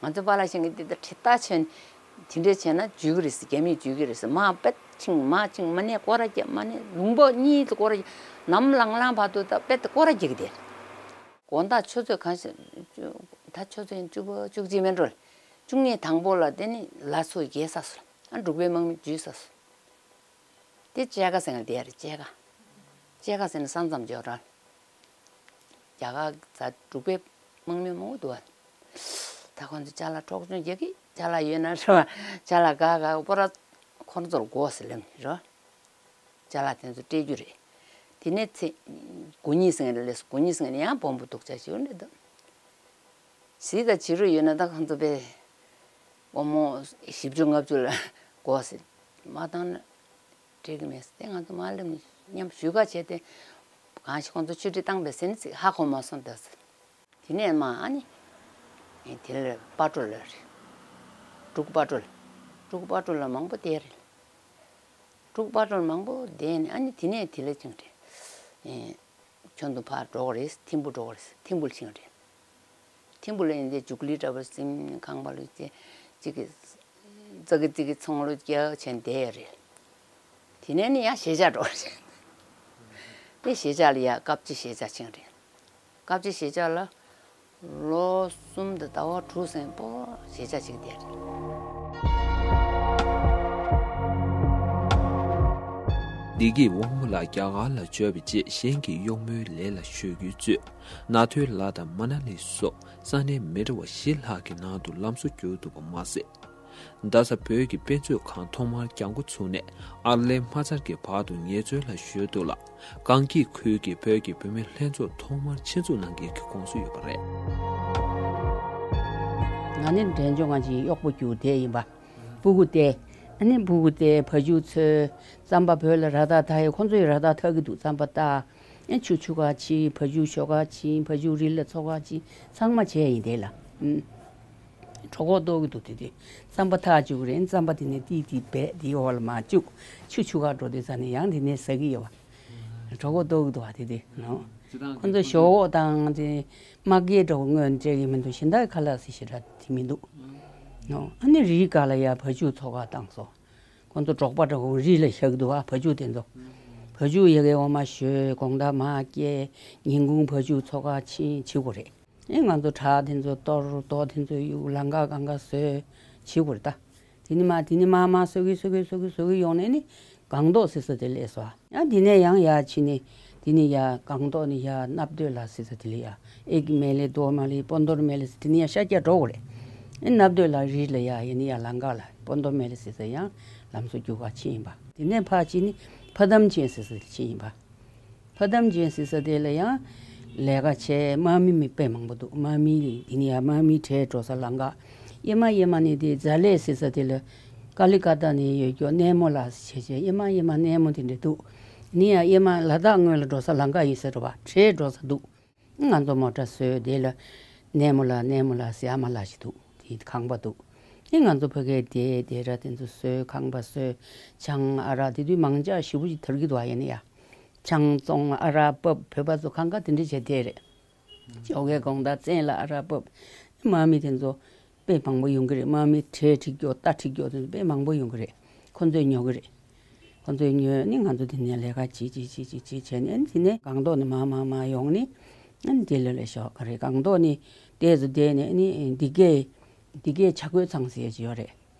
ད། ང་ཚོ་པཱ་ལགས་ཤིང་གི་འདི་ལྟར་ཁྲི་ལྟ་ཆེན་དེ་འདྲས་བྱས་ན་འཇུས་ཀྱི་རེད་ཟེར། རྒྱ་མིས་འཇུས་ཀྱི་རེད་ཟེར། མ་པད་ཆིང་མ་ཆིང་མ་ནས་སྐོར་ར་རྒྱབ་མ་ནས་ལུང་པ་གཉིས་དུ་སྐོར་ར་རྒྱབ། ནམ་ལངས་ལངས་བར་དུ་ད་པད་དུ་སྐོར་ར་རྒྱག་གི་དེ། དགོང་དག་ཆུ་ཚོད་གང་ཞིག་ད་ཆུ་ཚོད་བཅུ་པ་བཅུ་གཅིག་མིན་འགྲོ་ལ། བཅུ་གཉིས་དང་པོ་ལ་དེ་ནི་ལ་ཚོ་རྒྱས་ས་སོ། ཨ་འབྲུག་པའི་དམག་མི་འཇུས་ས་སོ། དེ་ལྕེ་ཀ་ཟེར་ན་དེ་རེད། ལྕེ་ཀ་ལྕེ་ཀ་ཟེར་ན་ས་མཚམས་འཇོག་ར། རྒྱ་གར་ཛ་འབྲུག་པའི་དམག་མི་མང་པོ་འདུག་བ། ད་ཁོང་ཚོ་ཅ་ལག་འཕྲོག་བཅོམ་རྒྱག་གི་ཅ་ལག་ཡོད་ན་རེད་བ། ཅ་ལག་ག་ག་པོ་ར་ཁོང་ཚོར་དགོས་ཟེར་ལབ་ནི་རེད་བ། ཅ་ལག་དེ་ཚོ་སྤྲད་རྒྱུ་རེད། དེ་ནས་ཚེ་དགུ་ཉིས་ཟེར་ལས་དགུ་ཉིས་ཟེར་ཡང་སྦོམ་པོ་སྡུག་ཅག་ཞིག་ཡོད་འདྲ་འདུག་གཞིས་དང་བྱེ་རུ་ཡོད་ན་ད་ཁོང་ཚོ་དཔེ་དབང་མོ་བཞི་བཅུ་ལྔ་བཅུ་ལ་དགོས་ཟེར། མ་བཏང་ན་འགྲིག་གི་མེད་ཟེར། དེ་ང་ཚོ་མ་སླེབས་ནས་མཉམ་ཞུ་ག་བྱས་ཏེ་གང་ཞིག་ཁོང་ཚོ་ཆུ་ཁྲི་བཏང་པས་ཟེར་ནས་ཧ་གོ་མ་སོང་ད་ཟེར། དེ་ནས་མ་ཨ་ནི་དེ་ལ་སྤ་གྲོ་ལ་རེད། འབྲུག་སྤ་གྲོ་ལ། འབྲུག་སྤ་གྲོ་ལ་མང་པོ་དེ་རེད། འབྲུག་སྤ་གྲོ་ལ་མང་པོ་དེ་ནས་ཨ་ནི་དེ་ནས་དེ་ལ་ཅིང་རེད། ཁྱོད་ཚོ་ཕར་འགྲོ་གི་རེད། ཐིམ་ཕུ་འགྲོ་གི་རེད། ཐིམ་ཕུ་ལ་ཕྱིན་རེད། ཐིམ་ཕུ་ལ་ཡིན་དེ་འཇུག་ལི་འདྲ་བོ་སིམ་ཁང་པ་ལ་ཅེ་ཅིག་གི་ཙག་གི་ཙིག་གི་ཚོང་ལོ་རྒྱག་བྱས་བསྡད་ཡོད་རེད། དེ་ནས་ནི་ཡང་གཞིས་ཆགས་འགྲོ་གི་རེད། དེ་གཞིས་ཆགས་ལ་ཡ་སྐབས་ཅིག་གཞིས་ཆགས་ཕྱིན་རེད། སྐབས་ཅིག་གཞིས་ཆགས་ལ་ལོ་གསུམ་དང་ཟླ་བ་དྲུག་ཙམ་པོ་གཞིས་ཆགས་ཅིག་བསྡད་རེད། བདེ་སྐྱིད་དབང་མོ་ལགས་རྒྱ་གར་ལ་འབྱོར་བའི་རྗེས་གཞན་གྱི་གཡོག་མོའི་ལས་ལ་གཞོལ་རྒྱུའི་གཙོས་ནཱ་ཐོའི་ལ་དང་མ་ན་ལི་སོགས་ས་གནས་མི་འདྲ་བ་བཞི་ལྷག་གི་ནང་དུ་ལམ་བཟོ་བསྒྱུར་འདུག་པ་མ་ཟད། རྡ་ས་བོད་ཀྱི་དཔེ་མཛོད་ཁང་ཐོག་མར་རྒྱང་འགོ་ཚུགས་ནས་ཨར་ལས་མ་ཚར་གྱི་བར་དུ་ངལ་རྩོལ་ལ་གཞོལ་འདུག་ལ། གངས་སྐྱིད་ཁུལ་གྱི་བོད་ཀྱི་བུད་མེད་ལྷན་ཚོགས་ཐོག་མར་ཆེད་འཛུགས་གནང་མཁན་གྱི་དགོངས་སུ་ཡོད་པ་རེད། ང་ནི་འབྲས་ལྗོངས་ང་ཅིག་གཡོག་པོ་རྒྱུག་དེ་ཡིན་པ། སྤུ་གུ་སྟེ། ཨ་ནི་སྤུ་གུ་སྟེ་བ་ཕྱུགས་འཚོལ། རྩམ་པ་བོད་ལ་ར་ད་ད་ཡི་ཁོང་ཚོ་ཡི་ར་ད་ཐག་གི་འདུག་རྩམ་པ་ད། ཨེ་ཆུ་ཆུ་ག་ཕྱིན། བ་ཕྱུགས་ཤོ་ག་ཕྱིན། བ་ཕྱུགས་རི་ལ་འཚོ་ག་ཕྱིན། ཚང་མ་བྱས་ཡིན་དེ་ལ། ཨུམ། གྲོད་ཁོག་ལྟོགས་ཀྱི་འདུག་དེ་དུས་རྩམ་པ་ཐག་བཅུག་རེད། རྩམ་པ་དེ་ནས་ཏིག་ཏིག་བད་དེའི་འོག་ལ་མར་བཅུག་ཆུ་ཆུ་ག་འགྲོ་དུས་ཙ་ནས་ཡང་དེ་ནས་ཟ་གི་ཡོད་བ། གྲོད་ཁོག་ལྟོགས་ཀྱི་འདུག་བ་དེ་དུས་ནོ། ཁོ་ཚོ་ཞོག་ཁོག་དང་དེ་དམག་སྐད་འདྲ་བོ་སྔོན་སྤྲད་ཀྱི་མི་འདུག་གཞན་དག་གི་ཁ་ལག་ཟེར་ཞེ་དྲག་དེ་མི་འདུག་ཨ་ནི་རིའི་སྒང་ལ་ཡ་བ་ཕྱུགས་འཚོ་ག་བཏང་སོང་། ཁོ་ཚོ་འབྲོག་པ་འདྲ་བོ་རི་ལ་བཞག་འདུག་ཨ། བ་ཕྱུགས་དེ་ཚོ། བ་ཕྱུགས་ཡ་གི་འོ་མ་བཞོས་དགོང་དག་མར་སྐྱེལ། ཉིན་གུང་བ་ཕྱུགས་འཚོ་ག་ཕྱིན་བྱེད་དགོས་རེད། ཨེ་ང་ཚོ་བྲག་དེ་ཚོ་གཏོར། རྡོ་དེ་ཚོ་གཡུག་ལམ་ཁ་གང་ག་བཟོས་བྱེད་དགོས་རེད་ད། དེ་ནི་མར་དེ་ནི་མར་མར་བཟོ་གི་བཟོ་གི་བཟོ་གི་བཟོ་གི་ཡོང་ནས་ནི་སྒང་ཏོག་ཟེར་ས་དེ་སླེབས་སོང་། ཡང་དེ་ནས་ཡང་ཡར་ཕྱིན་ནས་དེ་ནི་ཡར་སྒང་ཏོག་ནས་ཡར་གནབ་སྟོད་ལ་ཟེར་ས་དེ་ལ་ཡར་ཨེ་ཀི་མེ་ལེ་རྡོ་མ་ལེ་སྤོ་འདོར་མེ་ལེ་ཟེར་དེ་ནི་ཡར་ཤར་རྒྱག་འགྲོ་དགོས་རེད། ཨེ་གནབ་སྟོད་ལ་རི་ལ་ཡར་ཡ་ནི་ཡར་ལམ་ཁ་ལ་སྤོ་འདོར་མེ་ལེ་ཟེར་ས་ཡང་ལམ་བཟོ་རྒྱུག་ག་ཕྱིན་ཡིན་པ། དེ་ནས་ཕར་ཕྱིན་ནི་ཕ་དམ་ཅན་ཟེར་ས་དེ་ཕྱིན་ཡིན་པ། ཕ་དམ་ཅན་ཟེར་ས་དེ་ལ་ཡང་ལས་ཀ་བྱས་དམག་མི་མི་དཔེ་མང་པོ་འདུག་དམག་མི་དེ་ནི་ཡང་དམག་མི་གྲལ་འགྲོ་ས་ལམ་ཁ། གཡས་མ་གཡས་མ་ནི་དེ་ཛ་ལེ་ཟེར་ས་དེ་ལ་ཀ་ལི་ཀ་ཏ་ནས་ཡོད་རྒྱུ་སྣེ་མོ་ལ་བྱས་བྱས་གཡས་མ་གཡས་མ་སྣེ་མོ་དེ་འདྲ་འདུག་ནི་ཡང་གཡས་མ་ལ་དྭགས་ངོས་ལ་འགྲོ་ས་ལམ་ཁ་ཡིན་ས་རེད་བ། གྲལ་འགྲོ་ས་འདུག་ང་ཚོ་མོ་ཊ་བཟོས་དེ་ལ་སྣེ་མོ་ལ་སྣེ་མོ་ལ་ཟེར་ཨ་མ་ལགས་ཤིག་འདུག་དེ་ཁང་པ་འདུག་དེ་ང་ཚོ་ཕ་གིར་དེ་དེ་ར་དེ་ཚོ་བཟོས། ཁང་པ་བཟོས། ཆང་ཨ་རག་དེ་དུས་མང་ཇ་ཞེ་པོ་ཅིག་དར་གྱི་འདུག་ཨ། ཡིན་ན་ཡ། ཆང་བཙོང་། ཨ་རག་ཕབ། བོད་པ་ཚོ་གང་ག་དེ་འདྲ་བྱས་བསྡད་རེད། ཇོ་ཁའི་དགོང་དག་བཙོན་ལ་ཨ་རག་ཕབ། དམག་མི་དེ་ཚོ་དཔེ་མང་པོ་ཡོང་གི་རེད། དམག་མི་གྲལ་འགྲིག་རྒྱུ་རྟ་འགྲིག་རྒྱུ་དེ་ཚོ་དཔེ་མང་པོ་ཡོང་གི་རེད། ཁོ་ཚོས་ཉོ་གི་རེད། ཁོ་ཚོས་ཉོས་ནི་ང་ཚོ་དེ་ནས་ལས་ཀ་བྱེད་བྱེད་བྱེད་བྱེད་བྱེད་བྱས་ནས་དེ་ནས་སྒང་ཏོག་ནས་མར་མར་མར་ཡོང་ནས་དེ་ལ་ལས་ཞོག་ག་རེད། སྒང་ཏོག་ནས་ཏོག་ཙམ་བསྡད་ནས་ནི་འདི་གའི་འདི་གའི་བྱ་རྒོད་ཚང་ཟེར་ཡ་ཅིག་ཡོད་རེད།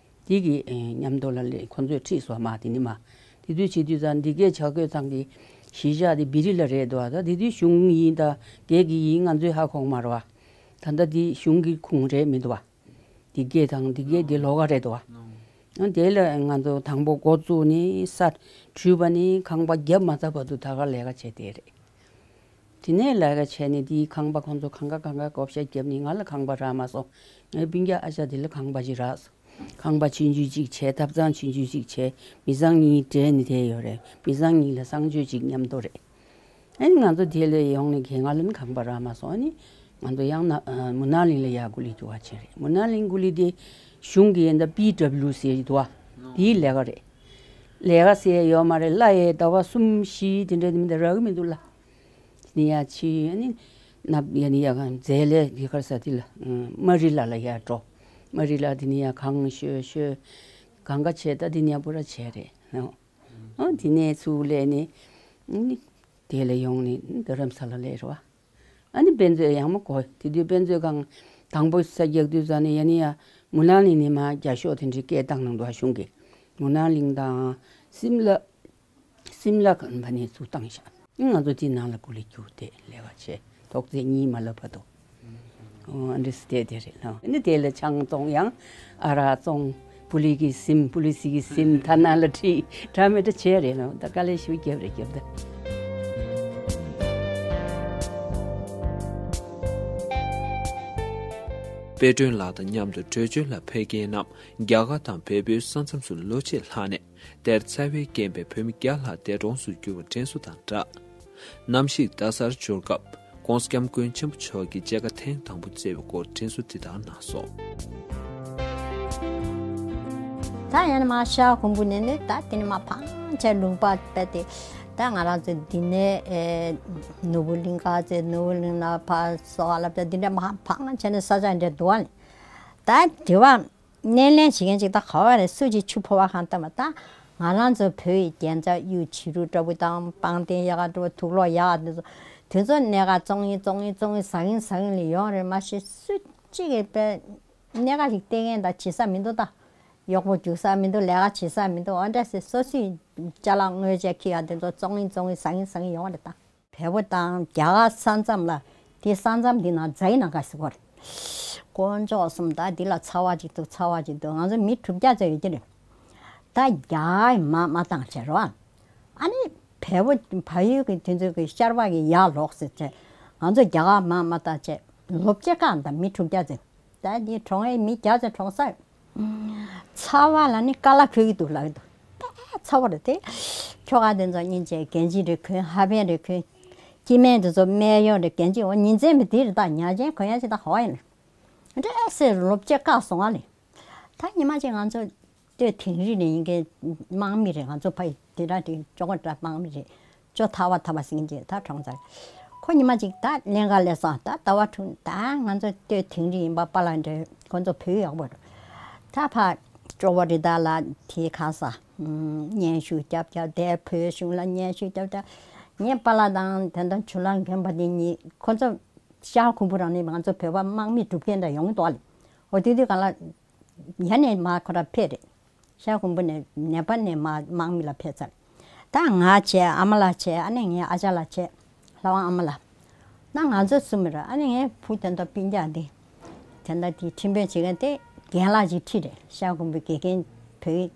དེ་གི་མཉམ་དུ་ལ་ལས་ཁོ་ཚོས་ཁྲིད་སོང་མ། དེ་ནི་མ་དེ་དུས་བྱེད་དུས་ཙང་འདི་གའི་བྱ་རྒོད་ཚང་གི་གཞིས་ཆགས་དེ་བི་རི་ལ་རེད་འདུག་བ། ད་དེ་དུས་གཞུང་ཡིན་ད་སྒེར་གྱི་ཡིན་ང་ཚོས་ཧ་གོ་གི་མ་རེད་བ། ད་ལྟ་འདི་གཞུང་གི་ཁུངས་རེད་མི་འདུག་བ། འདི་གའི་དང་འདི་གའི་འདི་ལོགས་ཀ་རེད་འདུག་བ། ཨ་དེ་ལ་ང་ཚོ་དང་པོ་འགོ་བཙུགས་ནས་ས་བྲུས་པ་ནས་ཁང་པ་བརྒྱབ་མ་ཚར་བར་དུ་ད་ག་ལས་ཀ་བྱས་བསྡད་རེད། དེ་ནས་ལས་ཀ་བྱས་ནས་དེའི་ཁང་པ་ཁོང་ཚོ་གང་ག་གང་ག་བགོ་བཤའ་བརྒྱབ་ནས་ང་ལ་ཁང་པ་རག་མ་སོང་། ངའི་སྤུན་ཀྱག་ཨ་ཅག་དེ་ལ་ཁང་པ་ཞིག་རག་སོང་། ཁང་པ་ཆུང་ཆུང་ཅིག་བྱས། ཐབ་ཚང་ཆུང་ཆུང་ཅིག་བྱས། མི་ཚང་གཉིས་སྦྲེལ་ནས་བསྡད་ཡོད་རེད། མི་ཚང་གཉིས་ལ་གསང་སྤྱོད་ཅིག་མཉམ་དུ་རེད། ཨ་ནི་ང་ཚོ་དེ་ལ་ཡོང་ནས་ཁྱེད་ང་ལ་ནི་ཁང་པ་རག་མ་སོང་། ཨ་ནི་ང་ཚོ་ཡང་ན་ཨ་མུ་ན་གླིང་ལ་ཡར་སྐུ་ལས་བསྐྱོད་པ་བྱས་རེད། མུ་ན་གླིང་སྐུ་ལས་དེ་གཞུང་གི་ཡིན་ད་པི་ཌབ་ལིའུ་ཟེར་གྱི་འདུག་བ། དེའི་ལས་ཀ་རེད། ལས་ཀ་ཟེར་ཡ་ཡོད་མ་རེད། གླ་ཡས་ཟླ་བ་གསུམ་བཞི་དེ་འདྲ་དེ་མི་འདྲ་རག་གི་མི་འདུག་གླ། དེ་ནས་ཡར་ཕྱིན། ཨ་ནི་ནབ་ཡ་ནི་ཡ་གང་རྫས་ལས་དེ་གར་ས་དེ་ལ་མ་རི་ལ་ལ་ཡར་འགྲོ། མ་རི་ལ་དེ་ནས་ཡར་གང་ཤོད་ཤོད་གང་ག་བྱས། ད་དེ་ནས་ཡར་པུ་ར་བྱས་རེད། ཨོ་དེ་ནས་ཚུར་སླེབས་ནས་ཨ་ནི་དེ་ལ་ཡོང་ནས་རྡ་རམ་ས་ལ་སླེབས་རེད་བ། ཨ་ནི་དཔེ་མཛོད་ཡག་མོ་གོ། དེ་དུས་དཔེ་མཛོད་ཁང་དང་པོ་ས་རྒྱག་དུས་ཙ་ནས་ཡ་ནི་ཡ་མུ་ན་གླིང་ནས་མར་རྒྱ་ཤོག་དེ་འདྲའི་སྐད་བཏང་གནང་འདུག་གཞུང་གིས། མུ་ན་གླིང་དང་སིམ་ལ། སིམ་ལ་ག་ནས་ཚུར་བཏང་ཤག་ང་ཚོ་དེའི་ནང་ལ་སྐུ་ལས་བསྐྱོད་དེ་ལས་ཀ་བྱས། ཐོག་བརྩེགས་གཉིས་མ་ལབ་བར་དུ། ཨོ་ཨ་འདྲས་དེ་དེ་རེད་ལོ། ཨ་ནི་དེ་ལ་ཆང་བཙོང་ཡང་ཨ་རག་བཙོང་། པུ་ལི་གི་སིམ། པུ་ལི་སི་གི་སིམ་ཐ་ན་ལ་ཁྲིད་འདྲ་མི་འདྲ་བྱས་རེད་ལོ། ད་དཀའ་ལས་ཞེ་པོ་བརྒྱབ་རེད་བརྒྱབ་ད། དཔལ་སྒྲོན་ལགས་དང་མཉམ་དུ་བྲོས་བྱོལ་ལ་ཕེབས་མཁན་རྣམས་རྒྱ་གར་དང་བལ་པོའི་ས་མཚམས་སུ་ལོ་ཕྱེད་ལྷག་ནས། དེར་འཚར་བའི་རྐྱེན་པས་བོད་མི་བརྒྱ་ལྷག་འདས་གྲོངས་སུ་གྱུར་བ་དྲན་གསོ་དང་སྦྲགས། གནམ་གཤིས་ལྟ་སར་འབྱོར་སྐབས་༸གོང་ས་༸སྐྱབས་མགོན་ཆེན་པོ་མཆོག་གིས་མཇལ་ཁ་ཐེངས་དང་པོ་བསྩལ་བའི་སྐོར་དྲན་གསོ་འདི་ལྟར་གནང་སོང་། ད་ཡང་ན་མ་ཤར་གོང་བུ་ནས་ནི་ད་དེ་ནི་མ་ཕངས་བྱས་ལུང་པ་སྤེལ་ཏེ། ད་ང་རང་ཚོ་འདི་ནས་ཨེ་ནོར་བུ་གླིང་ག་ཚེ་ནོར་བུ་གླིང་ལ་ཕར་སོ་ཨ་ལབ་ད་འདི་འདྲ་མ་ཕངས་བྱས་ནས་ས་ཆ་འདྲ་འདུག་ཨ་ནི། ད་དེ་བ། སྣེ་ལེན་བྱེད་མཁན་ཅིག་ད་ག་བ་རེད། སུ་ཅིག་ཆུ་ཕོར་བ་གང་བཏབ་མ། ད་ང་རང་ཚོ་བོད་ཡི་རྒྱན་ཆ་གཡུ་བྱི་རུ་འདྲ་བོ་དང་པང་གདན་ཡག་ག་འདྲ་བོ་དུག་ལོག་ཡག་ག་འདི་ཚོ་དེ་ཚོ་གནས་ག་བཙོང་ཡིན་བཙོང་ཡིན་བཙོང་ཡིན་ཟ་གིན་ཟ་གིན་ལ་ཡོང་རེད། མ་གཞི་སུ་གཅིག་གིས་དཔེ་གནས་ག་ཞིག་སྟེར་མཁན་ད་བྱེད་ས་མི་འདུག་ད་གཡོག་པོ་རྒྱུག་ས་མི་འདུག་ལས་ཀ་བྱེད་ས་མི་འདུག་འོ་འདྲ་སེ་སོ་སོའི་ཅ་ལག་དངོས་ཆས་ཁྱེར་ཡག་དེ་ཚོ་བཙོང་ཡིན་བཙོང་ཡིན་ཟ་གིན་ཟ་གིན་ཡོང་རེད་ད། བལ་པོ་དང་རྒྱ་གར་ས་མཚམས་ལ། དེ་ས་མཚམས་འདི་ནང་རྫའི་ནང་ག་ཟེར་གོ་རེད། དཀོན་མཆོག་གསུམ་ད་འདི་ལ་ཚ་བ་ཅིག་འདུག་ཚ་བ་ཅིག་འདུག་ང་ཚོ་མི་དྲུག་བརྒྱ་ཙམ་ཡོད་ཀྱི་རེད། ད་རྒྱ་གར་མ་མ་བཏང་བྱས་རོ། ཨ་ནི་བལ་པོ་བལ་ཡུལ་གྱི་དེ་ཚོ་གི་ཤར་པ་གི་ཡར་ལོག་ཟེར་བྱས། ང་ཚོ་རྒྱ་གར་མ་མ་བཏང་བྱས་ལོ་བཅུ་ཁ་ད་མི་དྲུག་བརྒྱ་ཙམ། ད་འདི་གྲོངས་ཡས་མི་བརྒྱ་ཙམ་གྲོངས་ས་ཡོད། ཚ་བ་ལ་ནི་ཀ་ལ་ཁོལ་གྱི་འདུག་ལབ་ཀྱི་འདུག་དཔེ་ཚ་བོ་རེད་དེ། ཁྱོ་ག་དེ་ཚོ་སྙིང་རྗེ་རྒན་གཅིག་རེ་གོན། ཧ་ཕན་རེ་གོན། སྐྱེ་དམན་དེ་ཚོ་སྨན་གཡོག་རེ་རྒན་གཅིག་འོ་ཉིན་མཚན་མི་དེ་རེད་ད། ཉལ་ཆེན་གོན་ཡ་ཅིག་ད་ག་བ་ཡིན་ནམ། འདྲེ་སེ་ལོ་བཅུ་བཀག་སོང་ང་ལེ། ད་ཉི་མ་ཅིག་ང་ཚོ་སྟོད་དིང་རི་ནས་ཡིན་མཁན་དམག་མི་རེད། ང་ཚོ་ཕ་ཡི་དེ་འདྲ་དེ་ཅོ་གོ་འདྲ་དམག་མི་རེད། ཅོ་ཐ་བ་ཐ་བ་ཟིན་གྱི་ད་གྲོངས་ཚར། ཁོ་ཉི་མ་གཅིག་ད་ལྷན་ཁག་སླེབས་སོང་། ད་ཟླ་བ་དྲུག་ད་ང་ཚོ་སྟོད་དིང་རི་ཡིན་པ་པ་ལགས་འདྲ་ཁོ་ཚོ་བོད་ཡག་པོ་རེད། ད་ཕར་སྐྱོ་བོ་རི་དྭགས་ལ་དེའི་ཁ་ས་སྙན་ཞུ་རྒྱབ་རྒྱབ་དེ་བོད་གཞུང་ལ་སྙན་ཞུ་རྒྱབ་རྒྱབ། ངའི་པ་ལགས་དང་དེ་འདྲ་ཇུ་ལགས་རྒན་པ་དེ་གཉིས་ཁོ་ཚོ་ཤར་ཁུམ་བུ་རང་ནས་ང་ཚོ་བོད་པ་དམག་མི་སྒྲུབ་མཁན་འདྲ་ཡོང་གི་འདུག་ལ། འོ་དེ་དུས་གང་ལ་ཡ་ནས་མ་ཁོ་ར་ཕེབས་རེད། ཤར་ཁུམ་བུ་ནས་ནེ་པ་ལ་ནས་མ་དམག་མི་ལ་ཕེབས་ཚར། ད་ང་བྱས། ཨ་མ་ལགས་བྱས། ཨ་ནེ་ངའི་ཨ་ཅག་ལགས་བྱས། ལྷ་དབང་ཨ་མ་ལགས། ད་ང་ཚོ་གསུམ་རེད། ཨ་ནེ་ངའི་བུ་དེ་འདྲ་སྤུན་ཀྱག་འདི་དེ་འདྲ་དེ་ཁྲིམས་དཔོན་བྱེད་མཁན་དེ་རྒན་ལགས་ཅིག་ཁྲིད་རེད། ཤར་ཁུམ་བུའི་དགེ་རྒན་བོད་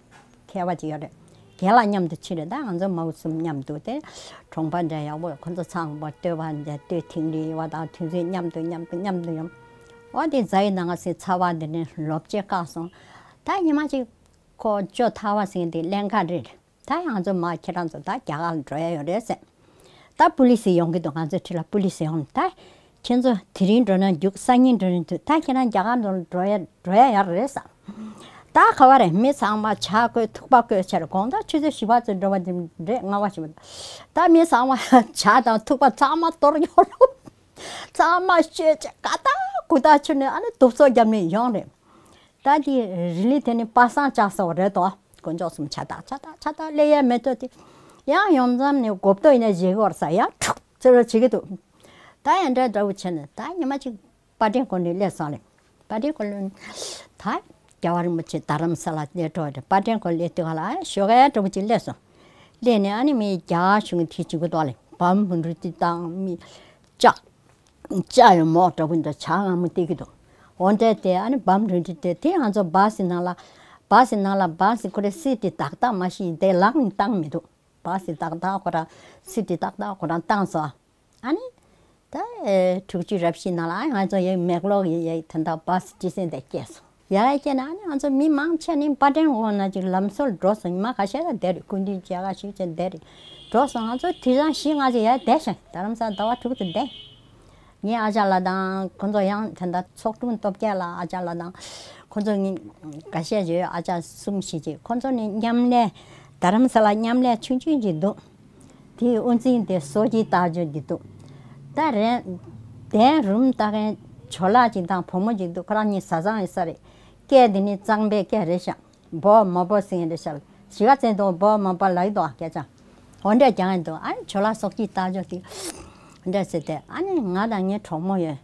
མཁས་པ་ཅིག་ཡོད་རེད། རྒན་ལགས་མཉམ་དུ་ཁྲིད་རེད། ད་ང་ཚོ་མ་བུ་གསུམ་མཉམ་དུ་དེ་གྲོང་པ་འདྲ་ཡག་པོ། ཁོ་ཚོ་ཚང་མ་སྟོད་པ་འདྲ་སྟོད་དིང་རི་བ་དང་དུས་ཚོད་མཉམ་དུ་མཉམ་དུ་མཉམ་དུ་ཡོང་། འོ་དེ་རྫ་ཡི་ནང་ང་སེ་ཚ་བ་འདི་ནས་ལོབས་ཅེས་བཀག་སོང་། ད་ཉི་མ་གཅིག་ཁོ་ཅོ་ཐ་བ་ཟེར་མཁན་དེ་ལྷན་ཁག་རེད། ད་ང་ཚོ་མ་ཁྱེད་རང་ཚོ་ད་རྒྱ་གར་ལ་འགྲོ་ཡ་ཡོད་རེད་ཟེར། ད་པུ་ལི་སི་ཡོང་གི་འདུག་ང་ཚོའི་འཁྲིས་ལ་པུ་ལི་སི་ཡོང་། ད་ཁྱེད་ཚོ་དེ་རིང་འགྲོ་ན་རྒྱུགས། སང་ཉིན་འགྲོ་ན་རྒྱུགས། ད་ཁྱེད་རང་རྒྱ་གར་ལ་འགྲོ་ཡ་འགྲོ་ཡ་ཡོད་རེད་ཟེར། ད་ག་བ་རེད། མི་ཚང་མ་ཇ་བསྐོལ་ཐུག་པ་བསྐོལ་ཕྱིར་དགོང་དག་ཆུ་ཚོད་བཞི་པ་ཚོ་འགྲོ་བ་དེ་རེད། ལྔ་པ་བཞི་པ། ད་མི་ཚང་མ་ཇ་དང་ཐུག་པ་ཚང་མ་གཏོར་ཡོང་རོགས། ཚང་མ་བཤོས་བྱས་ཀ་ད་གུ་ད་ཆུ་ནས་ཨ་ནི་དུབ་ཚོགས་བརྒྱབ་ནས་ཡོང་རེད། ད་དེ་རི་ལི་དེ་ནི་པ་སངས་བཅག་ས་བ་རེད་དོ། དཀོན་མཆོག་གསུམ་ཇ་བཏགས་ཇ་བཏགས་ཇ་བཏགས་སླེབས་ཡས་མེད་དོ། དེ་ཡང་ཡོང་མཚམས་ནས་གོབ་ཏོ་ཡིན་ན་བཞེས་གི་བར་ས་ཡང་འཁྲུག་ཚེ་རོ་བྱེད་ཀྱི་འདུག་ད་ཡང་འདྲ་འདྲ་བོ་བྱས་ནས་ད་ཉི་མ་གཅིག་པ་ཏྲེན་གོ་ནས་སླེབས་སོང་ལེ། པ་ཏྲེན་གོ་ལོན་ད་རྒྱལ་བ་རིན་པོ་ཆེ་རྡ་རམ་ས་ལ་སླེབས་འགྲོ་རེད། པ་ཏྲེན་གོ་སླེབས་དུས་ག་ལ་ཞོགས་ཀས་འདྲ་བོ་ཅིག་སླེབས་སོང་། སླེབས་ནས་ཨ་ནི་མི་རྒྱ་གཞུང་གི་དེ་བྱེད་ཀྱི་འདུག་ལེ། བམ་རུ་ཏི་དང་མི་ལྕགས་ལྕགས་ཡོད་མོག་འདྲ་བོ་འདྲ་ཇ་མངར་མོ་སྟེར་གྱི་འདུག་འོ་འདྲ་དེ་ཨ་ནི་བམ་རུ་ཏི་དེ་དེ་ང་ཚོ་བ་སི་ནང་ལ་བ་སི་ནང་ལ་བ་སི་ཁོ་རེ་སི་ཏི་ཏག་ཏག་མ་ཤེས་དེ་ལག་ནས་བཏང་མི་འདུག་བ་སི་ཏག་ཏག་ཁོ་རང་སི་ཏི་ཏག་ཏག་ཁོ་རང་བཏང་སོང་། ཨ་ནི། ད་ཨེ་དྲུག་ཅུ་རེ་བཞི་ནང་ལ་ང་ཚོ་ཡའི་མེག་ལོག་ཡའི་དེ་འདྲ་བ་སི་ཅི་སེ་འདི་སྐྱེས་སོང་། ཡ་སྐྱེས་ན་ཨ་ནི་ང་ཚོ་མི་མང་ཆེ་ནི་པ་ཏྲེན་གོ་ན་ཅིག་ལམ་བཟོར་འགྲོ་སོང་། ཉི་མ་ཁ་ཤས་ལ་བསྡད་རེད། སྐུ་མདུན་མཇལ་ཁ་ཞུས་བྱས་བསྡད་རེད། འགྲོ་སོང་། ང་ཚོ་དེ་རིང་ཞིག་ང་ཚོ་ཡར་བསྡད་ཤག་རྡ་རམ་ས་ཟླ་བ་དྲུག་ཏུ་བསྡད། ངའི་ཨ་ཅག་ལགས་དང་ཁོ་ཚོ་ཡང་དེ་འདྲ་ཚོགས་དྲུང་སྟོབས་རྒྱལ་ལགས་ཨ་ཅག་ལགས་དང་ཁོ་ཚོ་ངའི་འགའ་ཤས་ཡོད། ཨ་ཅག་གསུམ་བཞི་ཅིག་ཁོ་ཚོ་ནི་མཉམ་ལས་རྡ་རམ་ས་ལ་མཉམ་ལས་ཆུང་ཆུང་ཅིག་འདུག་དེའི་དབུ་འཛིན་དེ་སོ་སྐྱིད་རྟག་འཇོ་འདི་འདུག་ད་རེད། དན་རུམ་ལྟ་མཁན་ཇོ་ལགས་ཅིག་དང་བུ་མོ་ཅིག་འདུག་ཁོ་རང་གཉིས་བཟའ་ཚང་ཡིན་ས་རེད། སྐད་འདི་ནི་གཙང་པའི་སྐད་རེད་ཤག་འབོ་མ་འབོ་ཟེར་མཁན་རེད་ཤག་གཞིས་ཀ་རྩེ་དུ་འབོ་མ་འབོ་ལབ་ཀྱི་འདུག་སྐད་ཆ་འོ་འདྲ་རྒྱག་གི་འདུག་ཨ་ནི་ཇོ་ལགས་སོ་སྐྱིད་རྟག་འཇོ་དེ་འདྲ་ཟེར་ཏེ། ཨ་ནི་ང་དང་ངའི་གྲོགས་མོ་ཡོད།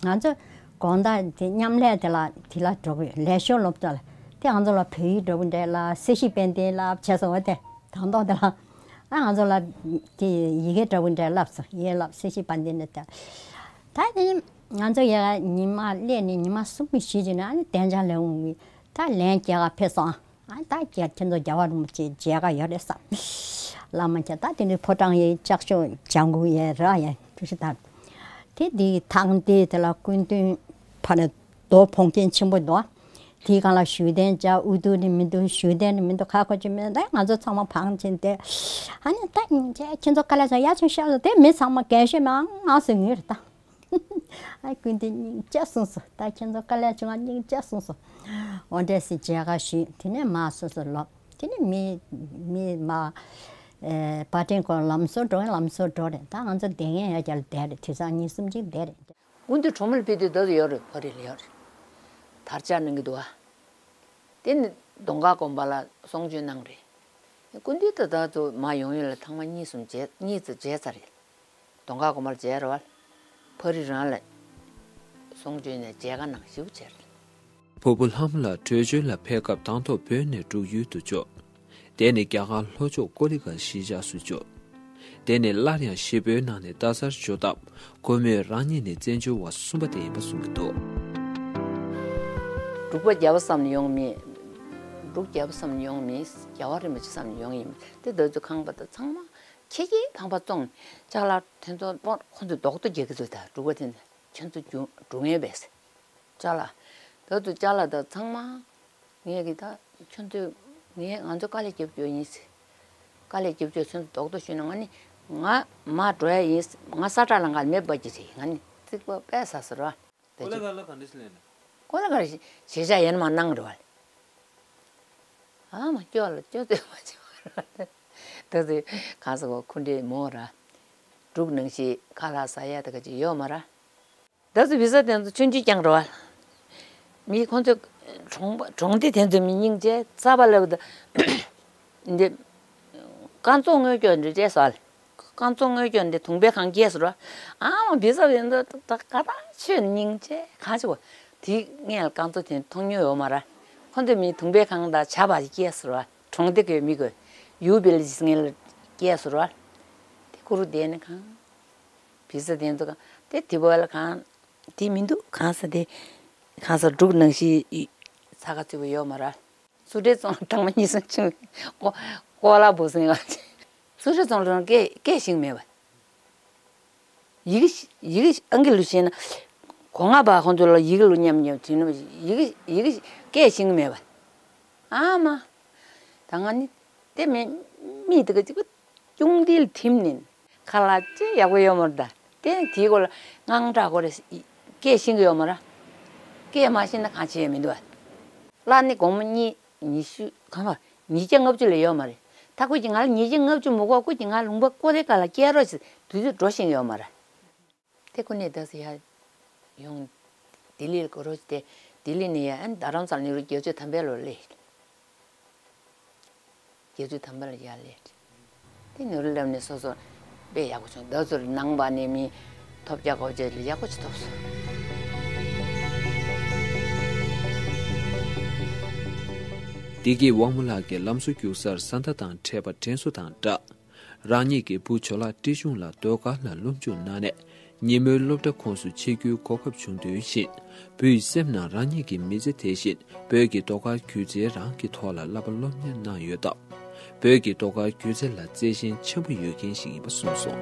ང་ཚོ་དགོང་དག་དེ་མཉམ་ལས་དེ་ལ་དེ་ལ་འགྲོ་གི་ཡོད། ལས་ཞོར་སློབ་གྲྭ་ལ། དེ་ང་ཚོ་ལ་བོད་ཡིག་འདྲ་བོ་འདྲ་ལབ། གསལ་བཤད་དཔལ་ལྡན་ལབ་བྱས་སོང་བ་དེ་དང་ཐོག་དེ་ལ། ཨ་ང་ཚོ་ལ་དེ་ཡི་གེ་འདྲ་བོ་འདྲ་ལབ་སོང་། ཡི་གེ་ལབ། གསལ་བཤད་དཔལ་ལྡན་འདྲ་དེ། ད་དེ་ང་ཚོ་ཡ་ཉི་མ་སླེབས་ནས་ཉི་མ་གསུམ་བཞི་ཅིག་ནས་ཨ་ནི་གདན་འཇགས་ལས་འོང་གི་ད་ལན་སྐྱེལ་ག་ཕེབས་སོང་། ཨ་ད་ཁྱེད་ཁྱེད་ཚོ་རྒྱལ་བ་རིན་པོ་ཆེ་མཇལ་ཁ་ཡོད་རེད་བསམ། བླ་མ་ཁྱེད་ད་དེ་འདྲའི་ཕོ་བྲང་ཡའི་ལྕགས་ཤོག་ལྗང་གུ་ཡའི་ར་ཡའི་གྲུ་བཞི་དར། དེ་འདི་ཐང་དེ་དེ་ལ་སྐུ་མདུན་ཕ་ནས་རྡོ་འཕོང་མཁན་ཆེན་པོ་འདུག་དེའི་སྒང་ལ་བཞུགས་གདན་བཅའ། དབུ་གདུགས་ནི་མི་འདུག་བཞུགས་གདན་ནི་མི་འདུག་ཁ་ཁོ་ཅི་མེད། ད་ང་ཚོ་ཚང་མ་བང་ཆེན་དེ་ཨ་ནི་ད་སྙིང་རྗེ། ཁྱེད་ཚོ་དཀའ་ལས་ཚོ་ཡ་ཆུང་ཤག་ལ་དེ་མི་ཚང་མ་རྒན་ཤོས་མང་ང་སུ་ངུས་རེད་ད། ཨ་ཀུན་དེ་སྙིང་རྗེ་གསུངས་སོ། ད་ཁྱེད་ཚོ་དཀའ་ལས་བྱུང་བ་སྙིང་རྗེ་གསུངས་སོ། འོ་འདྲས་སེ་མཇལ་ཁ་ཞུས། དེ་ནས་མར་སོ་སོ་ལོག་དེ་ནས་མི་མི་མ་ཨེ་པ་ཏྲེན་གོ་ལམ་བཟོ་འགྲོ་མཁན་ལམ་བཟོ་འགྲོ་རེད། ད་ང་ཚོ་བསྡད་མཁན་ཡ་རྒྱ་ལ་བསྡད་རེད། དུས་སང་གཉིས་གསུམ་ཅིག་བསྡད་རེད། སྐུ་མདུན་གྲོ་མོ་ལ་ཕེབས་དུས་ད་དུ་ཡོད་རེད། ཕ་རི་ལ་ཡོད་རེད། དར་ལྕག་གནང་གི་འདུག་ཨ། དེ་ནི་གདོང་དཀར་དགོན་པ་ལ་གསུང་ཆོས་གནང་རེད། སྐུ་མདུན་ད་ད་དུ་མ་ཡོང་ཡོད་ལ་ཐེངས་མ་གཉིས་གསུམ་མཇལ་གཉིས་ཙམ་མཇལ་ཚར་རེད། གདོང་དཀར་དགོན་པར་མཇལ་རེད་བ། ཕ་རི་རང་ལ་གསུང་ཆོས་ནས་མཇལ་ཁ་གནང་ཞིབ་བྱས་རེད། ཕུར་བུ་ལྷ་མོ་ལགས་བྲོས་བྱོལ་ལ་ཕེབས་སྐབས་དང་ཐོག་བོད་ནས་འབྲུག་ཡུལ་དུ་འབྱོར། དེ་ནས་རྒྱ་གར་ལྷོ་ཕྱོགས་ཀོ་ལི་གྷལ་གཞིས་ཆགས་སུ་འབྱོར། དེ་ནས་སླར་ཡང་གཞིས་སྤོའི་ནང་ནས་རྡ་སར་འབྱོར་སྟབས་ཁོ་མོས་རང་ཉིད་ནི་བཙན་བྱོལ་བ་གསུམ་པ་དེ་ཡིན་པ་གསུང་གི་འདུག་འབྲུག་པ་རྒྱལ་བ་བསམ་ནས་ཡོང་མེད། འབྲུག་རྒྱལ་བ་བསམ་ནས་ཡོང་མེད། རྒྱལ་བ་རིན་པོ་ཆེ་བསམ་ནས་ཡོང་ཡིན། དེ་འདོད་ཚུལ་ཁང་པ་དང་ཚང་མ་ཁྱེད་ཀྱིས་ཁང་པ་བཙོང་། ཅ་ལག་དེ་ཚོ་ཁོ་ཚོས་རྡོག་ཐོ་རྒྱག་གི་འདུག་ད་འབྲུག་པ་དེ་ཚོ་ཁྱོད་ཚོ་རྒྱུ་འབྲུ་ངན་བས། ཅ་ལག་ད་དུ་ཅ་ལག་ད་ཚང་མ་ངས་གི་ད་ཁྱོད་ཚོས་ངས་ང་ཚོ་དཀའ་ལས་རྒྱབ་རྒྱུ་ཡིན་ཟེར། དཀའ་ལས་རྒྱབ་རྒྱུ་ཁྱོད་ཚོ་རྡོག་ཐོ་ཞུས་ན་ང་ནི་ང་མ་འགྲོ་ཡ་ཡིན། ང་ས་ཁྲ་ལ་ང་མེད་པ་ཅི་རེད། ང་ནི་རྩིག་པ་པས་ཟ་ཟེར་བ། ཀོ་ལ་ག་ལ་ག་འདྲ་ཞིག་ལེན་ན། ཀོ་ལ་ག་ལ་ཞེ་བྱ་ཡན་མ་གནང་རེད་བ། ཨ་མ་སྐྱོ་ལ་སྐྱོ་ཚོད་མ་བྱེད་བ་རེད་བ། ད་ཚོད་གང་ཟེར་བ་ཁུ་འདྲེ་མོ་ར། འབྲུག་ནང་བཞིན་ཁ་ལག་ཟ་ཡ་དེ་ག་ཅིག་ཡོད་མ་རེད། ད་ཚོ་བི་ས་དེ་ཚོ་ཆུང་ཆུང་རྐྱང་རེད་བ། མི་ཁོང་ཚོ་གྲོང་པ་གྲོང་སྡེ་དེ་ཚོ་མི་སྙིང་རྗེ་རྩ་བ་ལབ་ད། འདི་རྐང་བཙུགས་དངོས་སྐྱོར་འདི་སྤྲད་སོང་། རྐང་བཙུགས་དངོས་སྐྱོར་འདི་དུང་པའི་ཁང་སྐྱེས་སོང་ར། ཨ་མ་བི་ས་དེ་ཚོ་ད་ག་ད་ཆོས་སྙིང་རྗེ་གང་ཆེ་བ། དེ་ངས་རྐང་བཙུགས་དེ་མཐོང་མྱོང་ཡོད་མ་རེད། ཁོང་ཚོ་མི་དུང་པའི་ཁང་དང་ཇ་བ་ཞིག་སྐྱེས་སོང་ར། གྲོང་སྡེ་གི་མི་གོ་ཡུ་བེལ་ཞིག་ངས་སྐྱེས་སོང་ར། དེ་ཁུ་རུ་དེ་ནི་གང་། བི་ས་དེ་ཚོ་གང་དེ་དེ་བ་ལ་གང་། དེ་མི་འདུག་གང་ས་དེ། གང་ས་འབྲུག་ནང་བཞིན་ཚ་ཁ་ཚུད་པོ་ཡོད་མ་རེད། སུ་ཁྲའི་ཙོང་ལ་ཐེངས་མ་གཉིས་གསུམ་ཕྱིན། ཀོ་ཀོ་ལ་བུ་སེང་ལ། སུ་ཁྲའི་ཙོང་ལ་སྐད་སྐད་ཤེས་མེད་པ། ཡི་གེ་ཡི་གེ་ཨང་ཀི་ལུ་ཤེས་ན། གོ་ང་བ་ཁོང་ཚོ་ལ་ཡི་གེ་ལུ་མཉམ་མཉམ་བྲིས་ན་ཡི་གེ་ཡི་གེ་སྐད་ཤེས་མེད་པ། ཨ་མ། ད་ང་ནི་དེ་མེད་མི་དེ་ག་ཅིག་པ། ཅུང་ཏིལ་ཐིམ་ནིན། ཁ་ལག་ཅི་ཡག་པོ་ཡོད་མ་རེད་ད། དེ་ནི་དེའི་སྐོར་ལ་དངངས་སྐྲག་གོ་རེ། སྐད་ཤེས་ཀྱི་ཡོད་མ་རེད། སྐད་མ་ཤེས་ན་གང་བྱེད་ཡ་མི་འདུག་བ། ལ་ནི་དགོང་མོ་གཉིས་ཉི་ཤུ་གང་བ་ཉིས་བརྒྱ་ལྔ་བཅུ་ལས་ཡོད་མ་རེད། ད་ཁོ་གྱིས་ང་ལ་ཉིས་བརྒྱ་ལྔ་བཅུ་མི་དགོས། ཁོ་གྱིས་ང་ལུང་པ་ཀོ་རེ་ཀ་ལ་སྐྱེལ་རོགས་ཞེས་དུས་ཚོད་འགྲོ་ཤེས་ཀྱི་ཡོད་མ་རེད། དེ་ཁོ་ནས་ད་སི་ཡ་ཡོང་། ལྡི་ལི་ལ་གོ་རོ་དེ། ལྡི་ལི་ནས་ཡ་ཨན་རྡ་རམ་ས་ལ་ནི་རུ་རྒྱལ་ཚོད་དམ་པའི་ལོ་ལས། རྒྱལ་ཚོད་དམ་པ་ལ་ཡ་ལས། དེ་ནི་རུ་ལབ་ནས་སོ་སོ་དཔེ་ཡག་པོ་བྱུང་། ད་ཚོར་ནང་པ་ནས་མི་ཐོབ་རྒྱག་གོ་བྱས་ལ་ཡག་པོ་ཅིག་ཐོབ་སོང་། བདེ་སྐྱིད་དབང་མོ་ལགས་ཀྱིས་ལམ་བཟོ་རྒྱུགས་སར་ས་མཐའ་དང་བྲལ་བ་དྲན་གསོ་དང་སྦྲགས། རང་ཉིད་ཀྱི་བུ་ཇོ་ལགས་བཀྲིས་ཆུང་ལགས་ཟློས་གར་ལ་སློབ་སྦྱོང་གནང་ནས་ཉིན་མོའི་སློབ་གྲྭ་ཁོངས་སུ་ཆིབས་བསྒྱུར་གོ་སྐབས་བྱུང་དོན་བཞིན། བུས་སེམས་ནང་རང་ཉིད་ཀྱི་མི་ཚེ་དེ་བཞིན་བོད་ཀྱི་ཟློས་གར་སྒྱུ་རྩལ་རང་གི་ཐོག་ལ་བསླབ་པ་སློབ་གཉེར་གནང་ཡོད་སྟབས། བོད་ཀྱི་ཟློས་གར་སྒྱུ་རྩལ་ལ་བརྩེ་ཞེན་ཆེན་པོ་ཡོད་མཁན་ཞིག་ཡིན་པ་གསུངས་སོང་།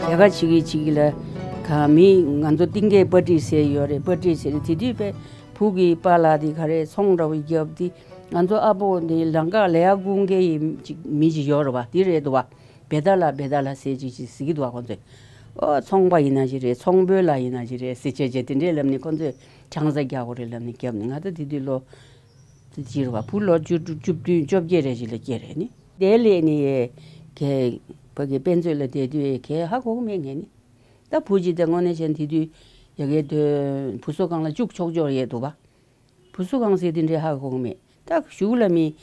རྒྱ་གར་ཆིག་གི་ཆིག་གི་ལ་ག་མི་ང་ཚོ་གཏིང་སྐྱེས་པར་ཊི་ཟེར་ཡོད་རེད། པར་ཊི་ཟེར་དེ་དུས་པའི་བུ་གི་པཱ་ལགས་དེ་ག་རེ་ཚོང་འདྲ་བོ་བརྒྱབ་དེ། ང་ཚོ་ཨ་ཕོ་འདི་ལང་ཀ་ལ་ཡ་ཀུན་དགའི་ཡི་ཅིག་མི་ཅིག་ཡོད་རེད་བ། འདི་རེད་འདུག་བ། བེ་ད་ལ་བེ་ད་ལ་ཟེར་ཅིག་ཅིག་ཟེར་གི་འདུག་བ་ཁོང་ཚོས། ཨོ་ཚོང་པ་ཡིན་ན་ཅིག་རེད། ཚོང་དཔོན་ལ་ཡིན་ན་ཅིག་རེད་ཟེར་བྱས་བྱས་དེ་འདྲས་ལབ་ནས་ཁོང་ཚོས་ཆང་ས་རྒྱག་དགོས་རེད་ལབ་ནས་བརྒྱབ་ནས། ང་ད་དེ་དུས་ལོ་ཅིག་རེད་བ། བུ་ལོ་བཅུ་དྲུག་བཅུ་བདུན་བཅོ་བརྒྱད་རེ་ཅིག་ལ་སྐྱེས་རེད་ནི། དེ་ལས་ནི་གས་ཕ་གི་དཔེ་མཛོད་ལ་བསྡད་དུས་གས་ཧ་གོ་གི་མེད་ངས་ནི། ད་བུ་གཅིག་དེ་དངོས་གནས་བྱས་ན་དེ་དུས་ཡ་གའི་དོན་བུ་གསོ་ཁང་ལ་བཅུག་ཆོག་ཆོག་ཡས་འདུག་བ། བུ་གསོ་ཁང་ཟེར་དེ་འདྲའི་ཧ་གོ་གི་མེད། ད་གཞུག་ལ་མི་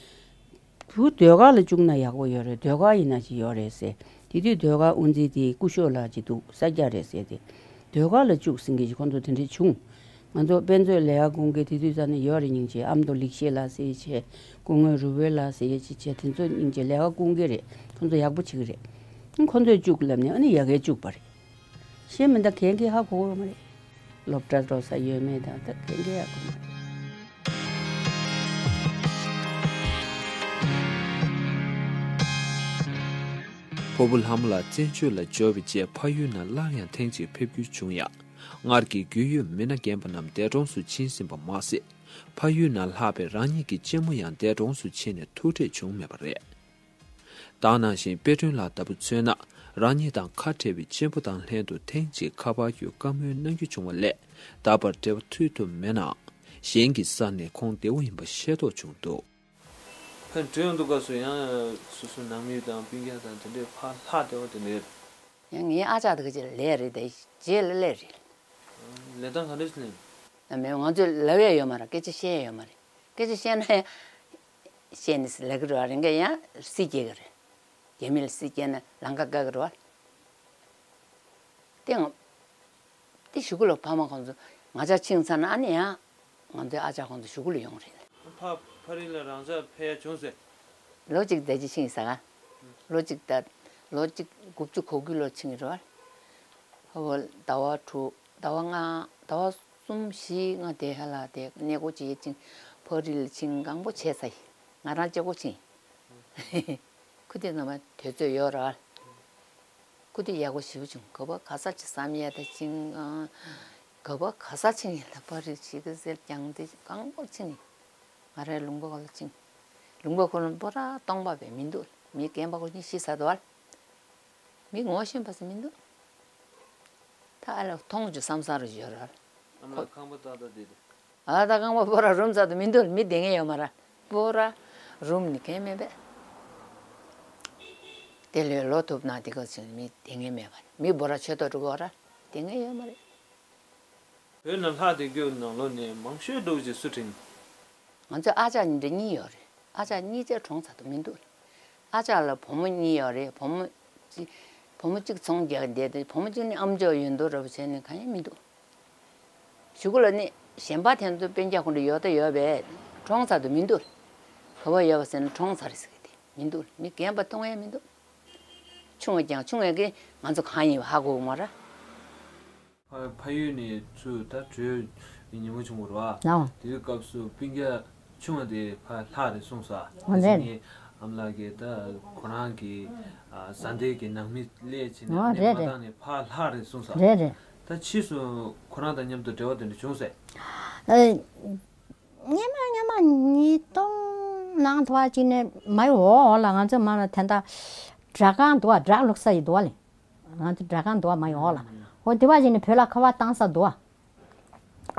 བུ་ཟློས་གར་ལ་བཅུག་ན་ཡག་པོ་ཡོད་རེད། ཟློས་གར་ཡིན་ན་ཅིག་ཡོད་རེད་ཟེར། དེ་དུས་ཟློས་གར་དབུ་འཛིན་དེ་སྐུ་ཞབས་ལགས་ཅིག་འདུག་ས་སྐྱ་རེད་ཟེར་ཏེ། ཟློས་གར་ལ་བཅུག་ཟེར་མཁན་ཅིག་ཁོང་ཚོ་དེ་འདྲས་བྱུང་། ང་ཚོ་དཔེ་མཛོད་ལས་ཀ་སྐུང་མཁན་དེ་དུས་ཙམ་ནས་ཡོད་རེད། སྙིང་རྗེ་ཨ་མདོ་ལེགས་བཤད་ལགས་ཟེར་བྱས། སྐུ་ངོ་རུ་བོད་ལགས་ཟེར་བྱས་བྱས། དེ་ཚོ་སྙིང་རྗེ་ལས་ཀ་སྐུང་མཁན་རེད། ཁོང་ཚོ་ཡག་པོ་བྱེད་ཀྱི་རེད། ཁོང་ཚོས་བཅུག་ལབ་ནས་ཨ་ནི་ཡ་གིར་བཅུག་པ་རེད། ཤེས་མི་འདུག་གན་གིས་ཧ་གོ་གི་ཡོད་མ་རེད། སློབ་གྲྭ་འགྲོ་ས་ཡོད་མེད་དང་ད་གན་གིས་ཧ་གོ་མ་རེད། ཕུར་བུ་ལྷ་མོ་ལགས་བཙན་བྱོལ་ལ་འབྱོར་བའི་རྗེས་ཕ་ཡུལ་ནང་སླར་ཡང་ཐེངས་གཅིག་ཕེབས་རྒྱུ་བྱུང་ཡང་། སྔར་གྱི་རྒྱུས་ཡོད་མི་སྣ་རྒན་པ་རྣམས་འདས་གྲོངས་སུ་ཕྱིན་ཟིན་པ་མ་ཟད། ཕ་ཡུལ་ནང་ལྷག་པའི་རང་ཉིད་ཀྱི་གཅེན་མོ་ཡང་འདས་གྲོངས་སུ་ཕྱིན་ནས་ཐུག་འཕྲད་བྱུང་མེད་པ་རེད། ད་ག་ནང་བཞིན་དཔེ་སྐྲུན་ལགས་ལྟ་བུ་མཚོན་ན། རང་ཉིད་དང་ཁ་བྲལ་བའི་གཅེན་པོ་དང་ལྷན་དུ་ཐེངས་གཅིག་ཁ་པར་བརྒྱུད་བཀའ་མོལ་གནང་རྒྱུ་བྱུང་བ་ལས། ད་བར་འབྲེལ་བ་མཐུད་ཐུབ་མེད་ནའང་། གཞན་གྱི་ས་ནས་ཁོང་བདེ་བོ་ཡིན་པ་ཤེས་རྟོགས་བྱུང་འདུག་ཕར་འགྲོ་ཡོང་དུས་སྐབས་སུ་ཡང་སོ་སོའི་ནང་མི་དང་སྤུན་ཀྱག་དང་དེ་འདྲའི་ཕར་ལྷག་བསྡད་པ་དེ་འདྲའི། ཡང་ངའི་ཨ་ཅག་དེ་ག་ཅིག་ལས་རེད་དེ། རྗེས་ལ་སླེབས་རེད། ལས་སྟངས་ག་འདྲ་ཞིག་ལེན། ཨ་མེད། ང་ཚོས་ལབ་ཡ་ཡོད་མ་རེད། སྐད་ཆ་བཤད་ཡ་ཡོད་མ་རེད། སྐད་ཆ་བཤད་ན་ཡང་བཤད་ནས་ལབ་ཀྱི་རེད་བ། རེ་འགའ་ཡང་སྲིད་སྐྱེལ་གྱི་རེད། རྒྱ་མི་ལ་སྲིད་སྐྱེལ་ན་ལམ་ཁ་བཀག་གི་རེད་བ། དེ་ང་དེ་གཞུག་གུ་ལ་ཕ་མ་ཁོང་ཚོ་ང་ཅག་ཕྱིན་ཚར་ན་ཨ་ནི་ཡང་ང་ཚོའི་ཨ་ཅག་ཁོང་ཚོ་གཞུག་གུ་ལ་ཡོང་རེད། ཕ་ཕ་རི་ལ་རང་ཅག་ཕེབས་ཡ་བྱུང་ཟེར། ལོ་གཅིག་ད་ཅི་ཕྱིན་ས་ག་ལོ་གཅིག་ད་ལོ་གཅིག་དགུ་བཅུ་གོ་དགུ་ལོ་ཕྱིན་རེད་བ། ཧ་བོ་ཟླ་བ་དྲུག་ཟླ་བ་ལྔ། ཟླ་བ་གསུམ་བཞི་ལྔ་དེ་ཧ་ལ་དེ་གནས་སྐོར་བྱེད་ཕྱིན། ཕ་རི་ལ་ཕྱིན་གང་པོ་བྱས་ས་ཡིན། ང་རང་གཅིག་པོ་ཕྱིན། ཁུ་དེ་ནང་མ་དུས་ཚོད་ཡོད་ར། ཁུ་དེ་ཡག་པོ་ཞེ་པོ་བྱུང་། ག་པ་ག་ས་ཅིག་བསམ་ཡ་དེ་ཕྱིན། ག་པ་ག་ས་ཕྱིན་ཡིན་ལ་ཕ་རི་ཞིག་གི་ཟེར་ཀྱང་དེ་གང་པོ་ཕྱིན་ཡིན། ང་རའི་ལུང་པ་ག་ལ་ཕྱིན། ལུང་པ་ཁོ་ལ་པོ་ར་སྟོང་པ་བས་མི་འདུག་མི་རྒན་པ་ཁོ་གཉིས་ཤི་ས་དོ་བ། མི་ངོ་ཤེས་པ་ཟེར་མི་འདུག་ད་ཨ་ལ་མཐོང་རྒྱུ་བསམ་ས་རུ་ཡོད་ར། ཨ་མ་ཁང་པ་ཏག་ཏག་དེ་དེ། ཨ་ད་ཁང་པ་པོ་ར་རུམ་ཚ་དུ་མི་འདུག་མི་བསྡད་མཁན་ཡོད་མ་ར། པོ་ར་རུམ་ནི་གང་མེད་པས། དེ་ལས་ལོ་ཐུབ་ན་དེ་ག་ཚོད་མི་དེ་ངན་མེད་པ་རེད། མི་འབོར་ར་ཆོད་ཐོག་འགྲོ་གི་ཡོད་ར་དེ་ངན་ཡོད་མ་རེད། བོད་ནང་ལྷག་བསྡད་རྒྱུ་ནང་ལོགས་ནས་མང་ཤོས་འདུག་ཅེས་སུ་དྲན། ང་ཚོ་ཨ་ཅག་གཉིས་འདྲ་གཉིས་ཡོད་རེད། ཨ་ཅག་གཉིས་ཆ་གྲོངས་ཚར་དུ་མི་འདུག་ཨ་ཅག་ལ་བུ་མོ་གཉིས་ཡོད་རེད། བུ་མོ་གཅིག་བུ་མོ་གཅིག་ཚོང་རྒྱག་བསྡད་དེ་བུ་མོ་གཅིག་ནི་ཨམ་ཅོག་ཡོད་འདུག་ར་བ་བྱས་ནས་གང་ཡང་མི་འདུག་གཞུག་གུ་ལ་ནི་གཞན་པ་དེ་ཚོ་སྤུན་ཀྱག་ཁོང་ཚོ་ཡོད་ད་ཡོད་པས་གྲོངས་ཚར་དུ་མི་འདུག་ག་བ་ཡོད་པ་ཟེར་ན་གྲོངས་ཚར་རེད་ཟེར་གི་དེ་མི་འདུག་མི་རྒན་པ་མཐོང་ཡང་མི་འདུག་ཆུང་བ་ཀྱང་ཆུང་བས་ཀྱི་ང་ཚོ་གང་ཡིན་པ་ཧ་གོ་གི་མ་རེད། ཕ་ཕ་ཡུལ་ནས་ཚུར་ད་བྲོས་ཉིན་མོ་བྱུང་བ་རེད་བ། ཨོ། དེའི་སྐབས་སུ་སྤུན་ཀྱག་ཆུང་བ་དེ་ཕར་ལྷག་རེད་གསུངས་སོ། ཨོ་རེད། ངའི་ཨ་མ་ལགས་ཀྱིས་ད་ཁོ་རང་གི་ཨ་བཟའ་ཟླའི་གི་ནང་མི་སླེབས་བྱས་ནས་ཨོ་ཨ་ནི་རེད་མ་རེད། བཏང་ནས་ཕར་ལྷག་རེད་གསུངས་སོ། རེད་རེད། ད་ཕྱིས་སུ་ཁོ་རང་དང་མཉམ་དུ་འབྲེལ་བ་དེ་འདྲ་བྱུང་སོང་། ཨེ། སྔོན་མ་སྔོན་མ་ཉིས་སྟོང་ནང་དུ་བ་ཅིག་ནས་མ་ཡི་འོག་འོག་ལ་ང་ཚོ་མ་ལ་དེ་འདྲ་སྦྲག་ཁང་འདུག་བ། སྦྲག་བླུགས་ས་ཡི་འདུག་བ་ལེ། ང་ཚོ་སྦྲག་ཁང་འདུག་བ་མ་ཡི་འོག་ལ། འོ་དེ་བ་ཅིག་ནས་བོད་ལ་ཁ་པར་བཏང་ས་འདུག་བ།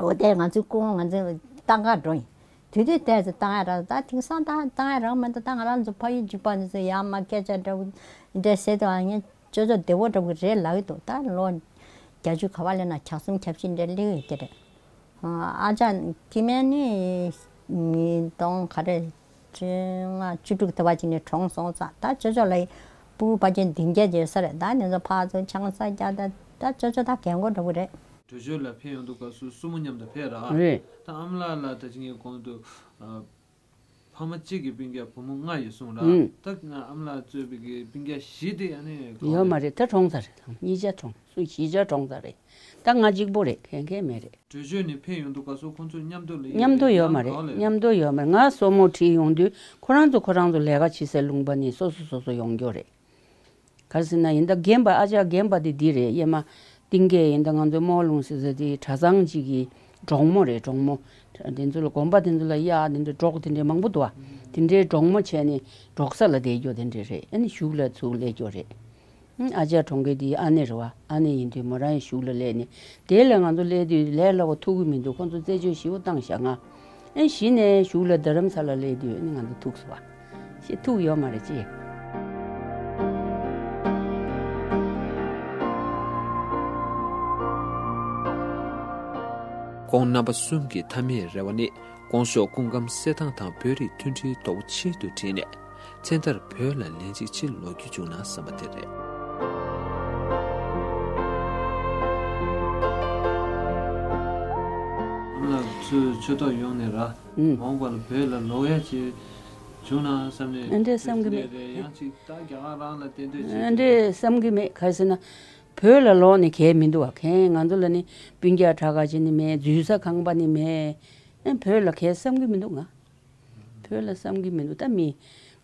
འོ་དེ་ང་ཚོའི་སྐུ་ངོ་ང་ཚོ་བཏང་ག་འགྲོ་ཡིན། དུས་དུས་ཏོག་ཙམ་བཏང་ཡ་རག་ད་དེང་སང་ད་བཏང་ཡ་རག་མི་འདུག་ད་ང་རང་ཚོ་ཕ་ཡུལ་འཇིགས་པ་འདི་ཚོ་ཡ་མ་སྐད་ཆ་འདྲ་བོ་འདྲ་བཤད་དུས་ཨ་ངས་ཅོ་ཅོ་བདེ་བོ་འདྲ་བོ་རེད་ལབ་ཀྱི་འདུག་ད་ལོ་བརྒྱད་ཅུ་ག་བ་སླེབས་ན་གྱ་གསུམ་གྱ་བཞི་འདྲ་སླེབས་ཡོད་ཀྱི་རེད། ཨ་ཅག་སྐྱེ་དམན་ནི་ཉིས་སྟོང་ག་རེ་བཅོ་ལྔ་བཅུ་དྲུག་དེ་བ་ཅིག་ནས་གྲོངས་སོང་ཙང་ད་ཅོ་ཅོ་ལ་སྤུ་གུ་ཕལ་ཆེར་བདུན་བརྒྱད་ཡོད་ས་རེད། ད་ནི་ཚོ་ཕར་ཚུར་ཆང་ས་རྒྱག་ད་ད་ཅོ་ཅོ་ད་རྒན་གོག་འདྲ་བོ་རེད། བྲོས་བྱོལ་ལ་ཕེབས་ཡོང་དུས་སྐབས་སུ་སྲུ་མོ་མཉམ་དུ་ཕེབས་ར། རེད། ད་ཨ་མ་ལགས་ལ་ད་ཅི་ངས་གོང་དུ་ཨ་ཕ་མ་གཅིག་གི་སྤུན་ཀྱག་བུ་མོ་ལྔ་ཡོད་གསུངས་ར། ཨུམ། ད་ང་ཨ་མ་ལགས་གཙོས་པའི་གི་སྤུན་ཀྱག་བཞི་དེ་ཨ་ནི་གང་ཡོད་མ་རེད། ད་གྲོངས་ཚར་རེད། གཉིས་ཆ་གྲོངས་སོང་། བཞི་ཆ་གྲོངས་ཚར་རེད། ད་ང་གཅིག་པོ་རེད། གང་གང་མེད་རེད། བྲོས་བྱོལ་ནས་ཕེབས་ཡོང་དུས་སྐབས་སུ་ཁོང་ཚོ་མཉམ་དུ་ལ་མཉམ་དུ་ཡོད་མ་རེད། གང་ལ་མཉམ་དུ་ཡོད་མ་རེད། ང་སྲུ་མོ་ཁྲིད་ཡོང་དུས་ཁོ་རང་ཚོ་ཁོ་རང་ཚོ་ལས་ཀ་བྱེད་སའི་ལུང་པ་ནས་སོ་སོ་སོ་སོ་ཡོང་རྒྱུ་རེད། ག་རེ་ཟེར་ན་ཡིན་ད་རྒན་པ་ཨ་ཅག་རྒན་པ་དེ་འདི་རེད། གཡས་མ་ཏིང་གེ་ཡིན་ད་ང་ཚོ་རྨོ་ལུང་ཟེར་ས་དེ་གྲྭ་ཚང་གཅིག་གི་གྲོགས་མོ་རེད། གྲོགས་མོ་དེ་ཚོ་ལ་དགོན་པ་དེ་ཚོ་ལ་གཡག་དེ་འདྲ་འབྲོག་དེ་འདྲ་མང་པོ་འདུག་བ། དེ་འདྲའི་གྲོགས་མོ་བྱས་ནས་འབྲོག་ས་ལ་བསྡད་རྒྱུ་དེ་འདྲ་རེད། ཨ་ནི་གཞུག་ལ་ཚུར་སླེབས་རྒྱུ་རེད། ཨ་ཅག་གྲོངས་མཁན་དེའི་ཨ་ནེ་རེད་བ། ཨ་ནེ་ཡིན་དུས་མོ་རང་གཞུག་ལ་སླེབས་ནས་དེ་ལ་ང་ཚོ་སླེབས་དུས་ལས་སླ་བོ་ཐུག་གི་མི་འདུག་ཁོང་ཚོ་རྩད་གཅོད་ཞིབ་པོ་བཏང་བཞག་ང་། ཨེ་གཞི་ནས་གཞུག་ལ་རྡ་རམ་ས་ལ་སླེབས་དུས་ཨ་ནི་ང་ཚོ་ཐུག་སོང་བ། ཞེ་ཐུག་ཡོད་མ་རེད་ཅེས། ཁོང་རྣམ་པ་གསུམ་གྱི་མཐའ་མའི་རེ་བ་ནི་དཀོན་མཆོག་སྐུ་ཁམས་གསེར་ཐང་དང་བོད་རིགས་མཐུན་སྒྲིལ་དོ་པོ་ཆེད་དུ་བྲིས་ནས། མཚན་མཐར་བོད་ལ་ལན་གཅིག་ཕྱིར་ལོག་རྒྱུ་བྱུང་ན་བསམ་པ་དེ་རེད། ཨ་མ་ལགས་ཚོས་ཆོས་ཐོག་ཡོང་ནས་ར། ཨུམ། མ་འོངས་པ་ལ་བོད་ལ་ལོག་ཡ་ཅིག་བྱུང་ན་བསམ་ནས། ཨ་འདྲས་བསམ་གི་མེད། དེ་རེད་ཡང་ཅིག་ད་རྒྱ་གར་རང་ལ་གཏན་སྡོད་བྱེད་ཨ་འདྲས་བསམ་གི་མེད། ག་རེ་ཟེར་ན་བོད་ལ་ལོག་ནས་གལ་མི་འདུག་བ། གན་ང་ཚོ་ལ་ནི་སྤུན་ཀྱག་གྲྭ་ཁ་ཅིག་ནི་མེད། འཛུལ་ས་ཁང་པ་ནི་མེད། ཨ་བོད་ལ་གལ་བསམ་གི་མི་འདུག་ང་། བོད་ལ་བསམ་གྱི་མི་འདུག་ད་མི་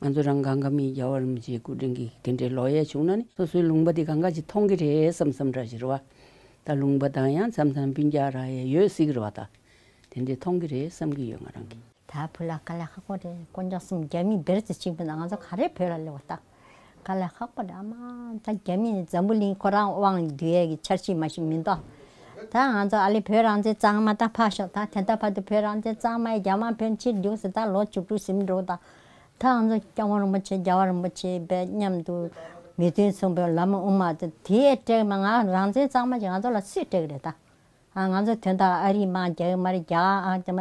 ང་ཚོ་རང་གང་ག་མི་རྒྱལ་བ་རིན་པོ་ཆེའི་སྐུ་དྲིན་གྱིས་དེ་འདྲའི་ལོག་ཡས་བྱུང་ན་ནི་སོ་སོའི་ལུང་པ་འདི་གང་ག་ཅིག་མཐོང་གི་རེད་བསམ་བསམ་འདྲ་ཞིག་རེད་བ། ད་ལུང་པ་དང་ཡང་མཚམས་མཚམས་སྤུན་ཀྱག་རག་ཡས་ཡོད་སྲིད་ཀྱི་རེད་བ། ད་དེ་འདྲའི་མཐོང་གི་རེད་བསམ་གྱི་ཡོད་ང་རང་གིས། ད་བོད་ལ་དཀའ་ལས་ཁག་པོ་རེད། དཀོན་མཆོག་གསུམ་རྒྱ་མི་སྦིར་ཙི་གཅིག་པུ་ན་ང་ཚོ་ག་རེ་བོད་ལ་སླེབས་པ་ད། དཀའ་ལས་ཁག་པོ་རེད་ཨ་མ། ད་རྒྱ་མི་འཛམ་བུ་གླིང་ཁོ་རང་དབང་བསྡུ་ཡས་ཀྱི་འཆར་གཞི་མ་ཞིག་མི་འདུག་ད་ང་ཚོ་ཨ་ལེ་བོད་རང་བཙན་གཙང་མ་ད་ཕར་ཞོག་ད་དེ་འདྲ་བར་དུ་བོད་རང་བཙན་གཙང་མ་ཡི་རྒྱ་དམར་ཕན་ཕྱིར་རྒྱུགས་སུ་ད་ལོ་བཅུ་དྲུག་ཟིན་འགྲོ་ད། ད་ང་ཚོ་སྐྱབས་མགོན་རིན་པོ་ཆེ་རྒྱལ་བ་རིན་པོ་ཆེ་བས་མཉམ་དུ་མི་མཐུན་ཚོགས་པའི་བླ་མ་དབུ་མ་དེ་དེས་སྤྲད་མ་ང་རང་བཙན་གཙང་མ་ཞིག་ང་ཚོ་ལ་སུས་སྤྲད་ཀྱི་རེད་ད། ང་ཚོ་དོན་དག་ཨ་རིས་དམག་རྒྱག་གི་མ་རེད། རྒྱ་ཨ་དེ་མ་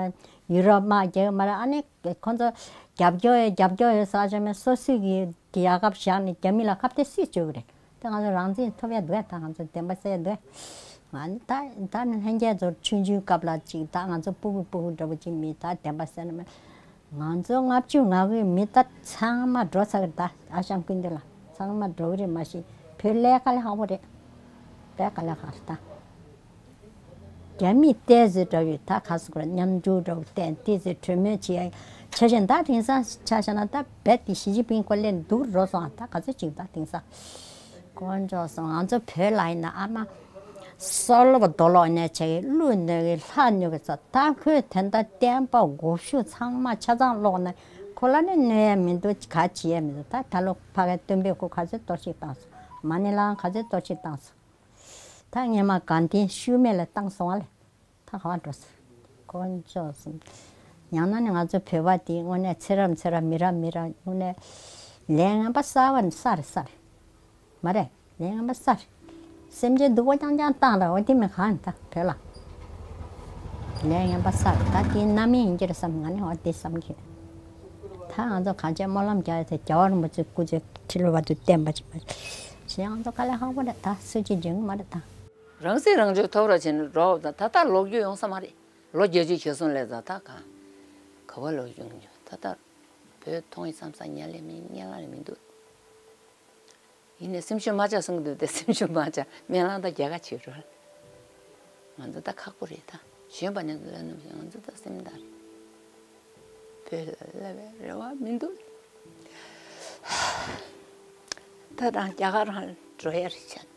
ཡུ་རོབ་དམག་རྒྱག་གི་མ་རེད། ཨ་ནི་ཁོ་ཚོ་རྒྱབ་སྐྱོར་ཡོད་རྒྱབ་སྐྱོར་ཡོད་ཟེར་བྱས་མེད་སོ་སོའི་གི་རྒྱལ་ཁབ་བཞག་ནས་རྒྱ་མི་ལ་ཁ་གཏད་སུས་གཅོད་གི་རེད། ད་ང་ཚོ་རང་བཙན་ཐོབ་ཡ་འདུག་ད་ང་ཚོ་བདེན་པ་གསལ་ཡ་འདུག་ང་ནི་ད་ད་ནི་ལྷན་རྒྱས་ཚོར་ཆུང་ཆུང་སྐབས་ལ་ཅིག་ད་ང་ཚོ་སྤུ་གུ་སྤུ་གུ་འདྲ་པོ་ཅིག་མི་ད་བདེན་པ་གསལ་ན་མེད། ང་ཚོ་ལྔ་བཅུ་ང་དགུའི་མི་ད་ཚང་མ་འགྲོ་ཚར་གི་རེད། ད་ཨ་ཞང་ཀུན་འདི་ལ་ཚང་མ་འགྲོ་གི་རེད། མ་གཞི་བོད་ལས་དཀའ་ལས་ཁག་པོ་རེད། དཔེ་དཀའ་ལས་ཁག་རེད་ད། རྒྱ་མིས་བལྟས་ཟེར་འདྲ་བོའི་ད་ག་ཟེར་དགོས་རེད། མཉམ་འཇུག་འདྲ་བོ་བསྟན་ཏི་ཟེར་གྲོས་མོལ་བྱེད་ཡ་ཆ་བཞག་ན་ད་དེང་སང་ཆ་བཞག་ན་ད་རྦད་དེ་ཞི་ཅིན་ཕིང་ཁོ་སླེབས་འདུག་རོ་སོང་ད་ག་ཚོད་ཅིག་ད་དེང་སང་དཀོན་མཆོག་གསུམ་ང་ཚོ་བོད་ལ་ཡིན་ན་ཨ་མ་སྲོག་ལོབ་རྡོ་ལོག་ནས་བྱས་ཀྱི་ཀླུ་ནོར་གྱི་ལྷ་ཉོ་གི་ཚོ་ད་ཁོས་དེ་འདྲ་བསྟན་པ་དགོས་ཞུ་ཚང་མ་ཆ་ཚང་ལོག་ནས་ཁོ་ལ་ནི་གནོད་ཡ་མི་འདུག་ག་བྱེད་ཡ་མི་འདུག་ད་ད་ལོ་ཕ་གའི་སྟོན་པས་ཁོ་ག་ཚོད་གཏོར་བཤིག་བཏང་སོང་། མ་ཎི་ལགས་ག་ཚོད་གཏོར་བཤིག་བཏང་སོང་། ད་སྔོན་མ་དགའ་ལྡན་ཤུལ་མེད་ལ་བཏང་སོང་བ་ལས་ད་ག་བ་འགྲོ་སོང་། དཀོན་མཆོག་གསུམ། ཡང་ན་ནི་ང་ཚོ་བོད་པ་དེ་དངོས་གནས་ཚེ་རབས་ཚེ་རབས་མི་རབས་མི་རབས་དངོས་གནས་ལས་ངན་པ་གསར་བ་ནི་གསར་རེད་གསར་རེད། མ་རེད། ལས་ངན་པ་ས་རེད། སེམས་ཅན་སྡུག་པོ་རྐྱང་རྐྱང་བཏང་ར་འོ་དེ་མི་གང་ད་བོད་ལ། ལས་ངན་པ་ས་རེད། ད་དེའི་རྣམ་སྨིན་ཡིན་གྱི་རེད་བསམ། ང་ནི་འོ་དེ་བསམ་གྱི་ཡོད། ད་ང་ཚོ་གང་བྱས་སྨོན་ལམ་རྒྱག་ཡ་དེ་རྒྱལ་བ་རིན་པོ་ཆེ་སྐུ་ཚེ་ཁྲི་ལོ་བར་དུ་བརྟན་པ་ཅིག་མ་བྱས་ང་ཚོ་དཀའ་ལས་ཁག་པོ་རེད། ད་སུ་གཅིག་འཇོན་གི་མ་རེད་ད། རང་སྲིད་རང་སྐྱོང་ཐོབ་ར་བྱས་ནས་འགྲོ་བ་ད་ད་ལྟ་ལོག་རྒྱུ་ཡོང་ས་མ་རེད། ལོ་བརྒྱད་ཅུ་གྱ་གསུམ་སླེབས་ཙང་ད་གང་ག་བ་ལོག་རྒྱུ་ཡོང་རྒྱུ་ད་ད་བོད་མཐོང་ཡི་བསམ་ས་ཉལ་ལས་མི་ཉལ་ལ་ལས་མི་འདུག་ཡིན་ནའི་སེམས་ཤུགས་མ་ཆག་གསུང་གི་འདུག་སྟེ་སེམས་ཤུགས་མ་ཆག་སྨོན་ལམ་དང་རྒྱ་གར་བྱེད་རོགས། ང་ཚོ་ད་ཁག་པོ་རེད་ད། གཞོན་པ་ནས་ལོན་ནམ་ང་ཚོ་ད་སེམས་ད་རེད། བོད་ལ་སླེབས་པའི་རེ་བ་མི་འདུག་ད་རང་རྒྱ་གར་རང་འགྲོ་ཡ་རེད་བྱས།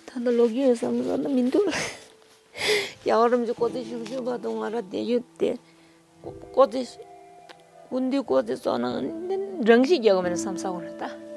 ད་ལྟ་ལོག་རྒྱུ་ཡོད་བསམ་བསམ་ན་མི་འདུག་རྒྱལ་བ་རིན་པོ་ཆེ་སྐུ་ཚེ་བཞུགས་བཞུགས་བར་དུ་ང་རང་བསྡད་རྒྱུ་དེ། སྐུ་ཚེ། སྐུ་མདུན་སྐུ་ཚེ་བསོད་ནམས་རང་ཤི་རྒྱག་གི་མེད་ན་བསམ་ས་གོ་རེད་ད།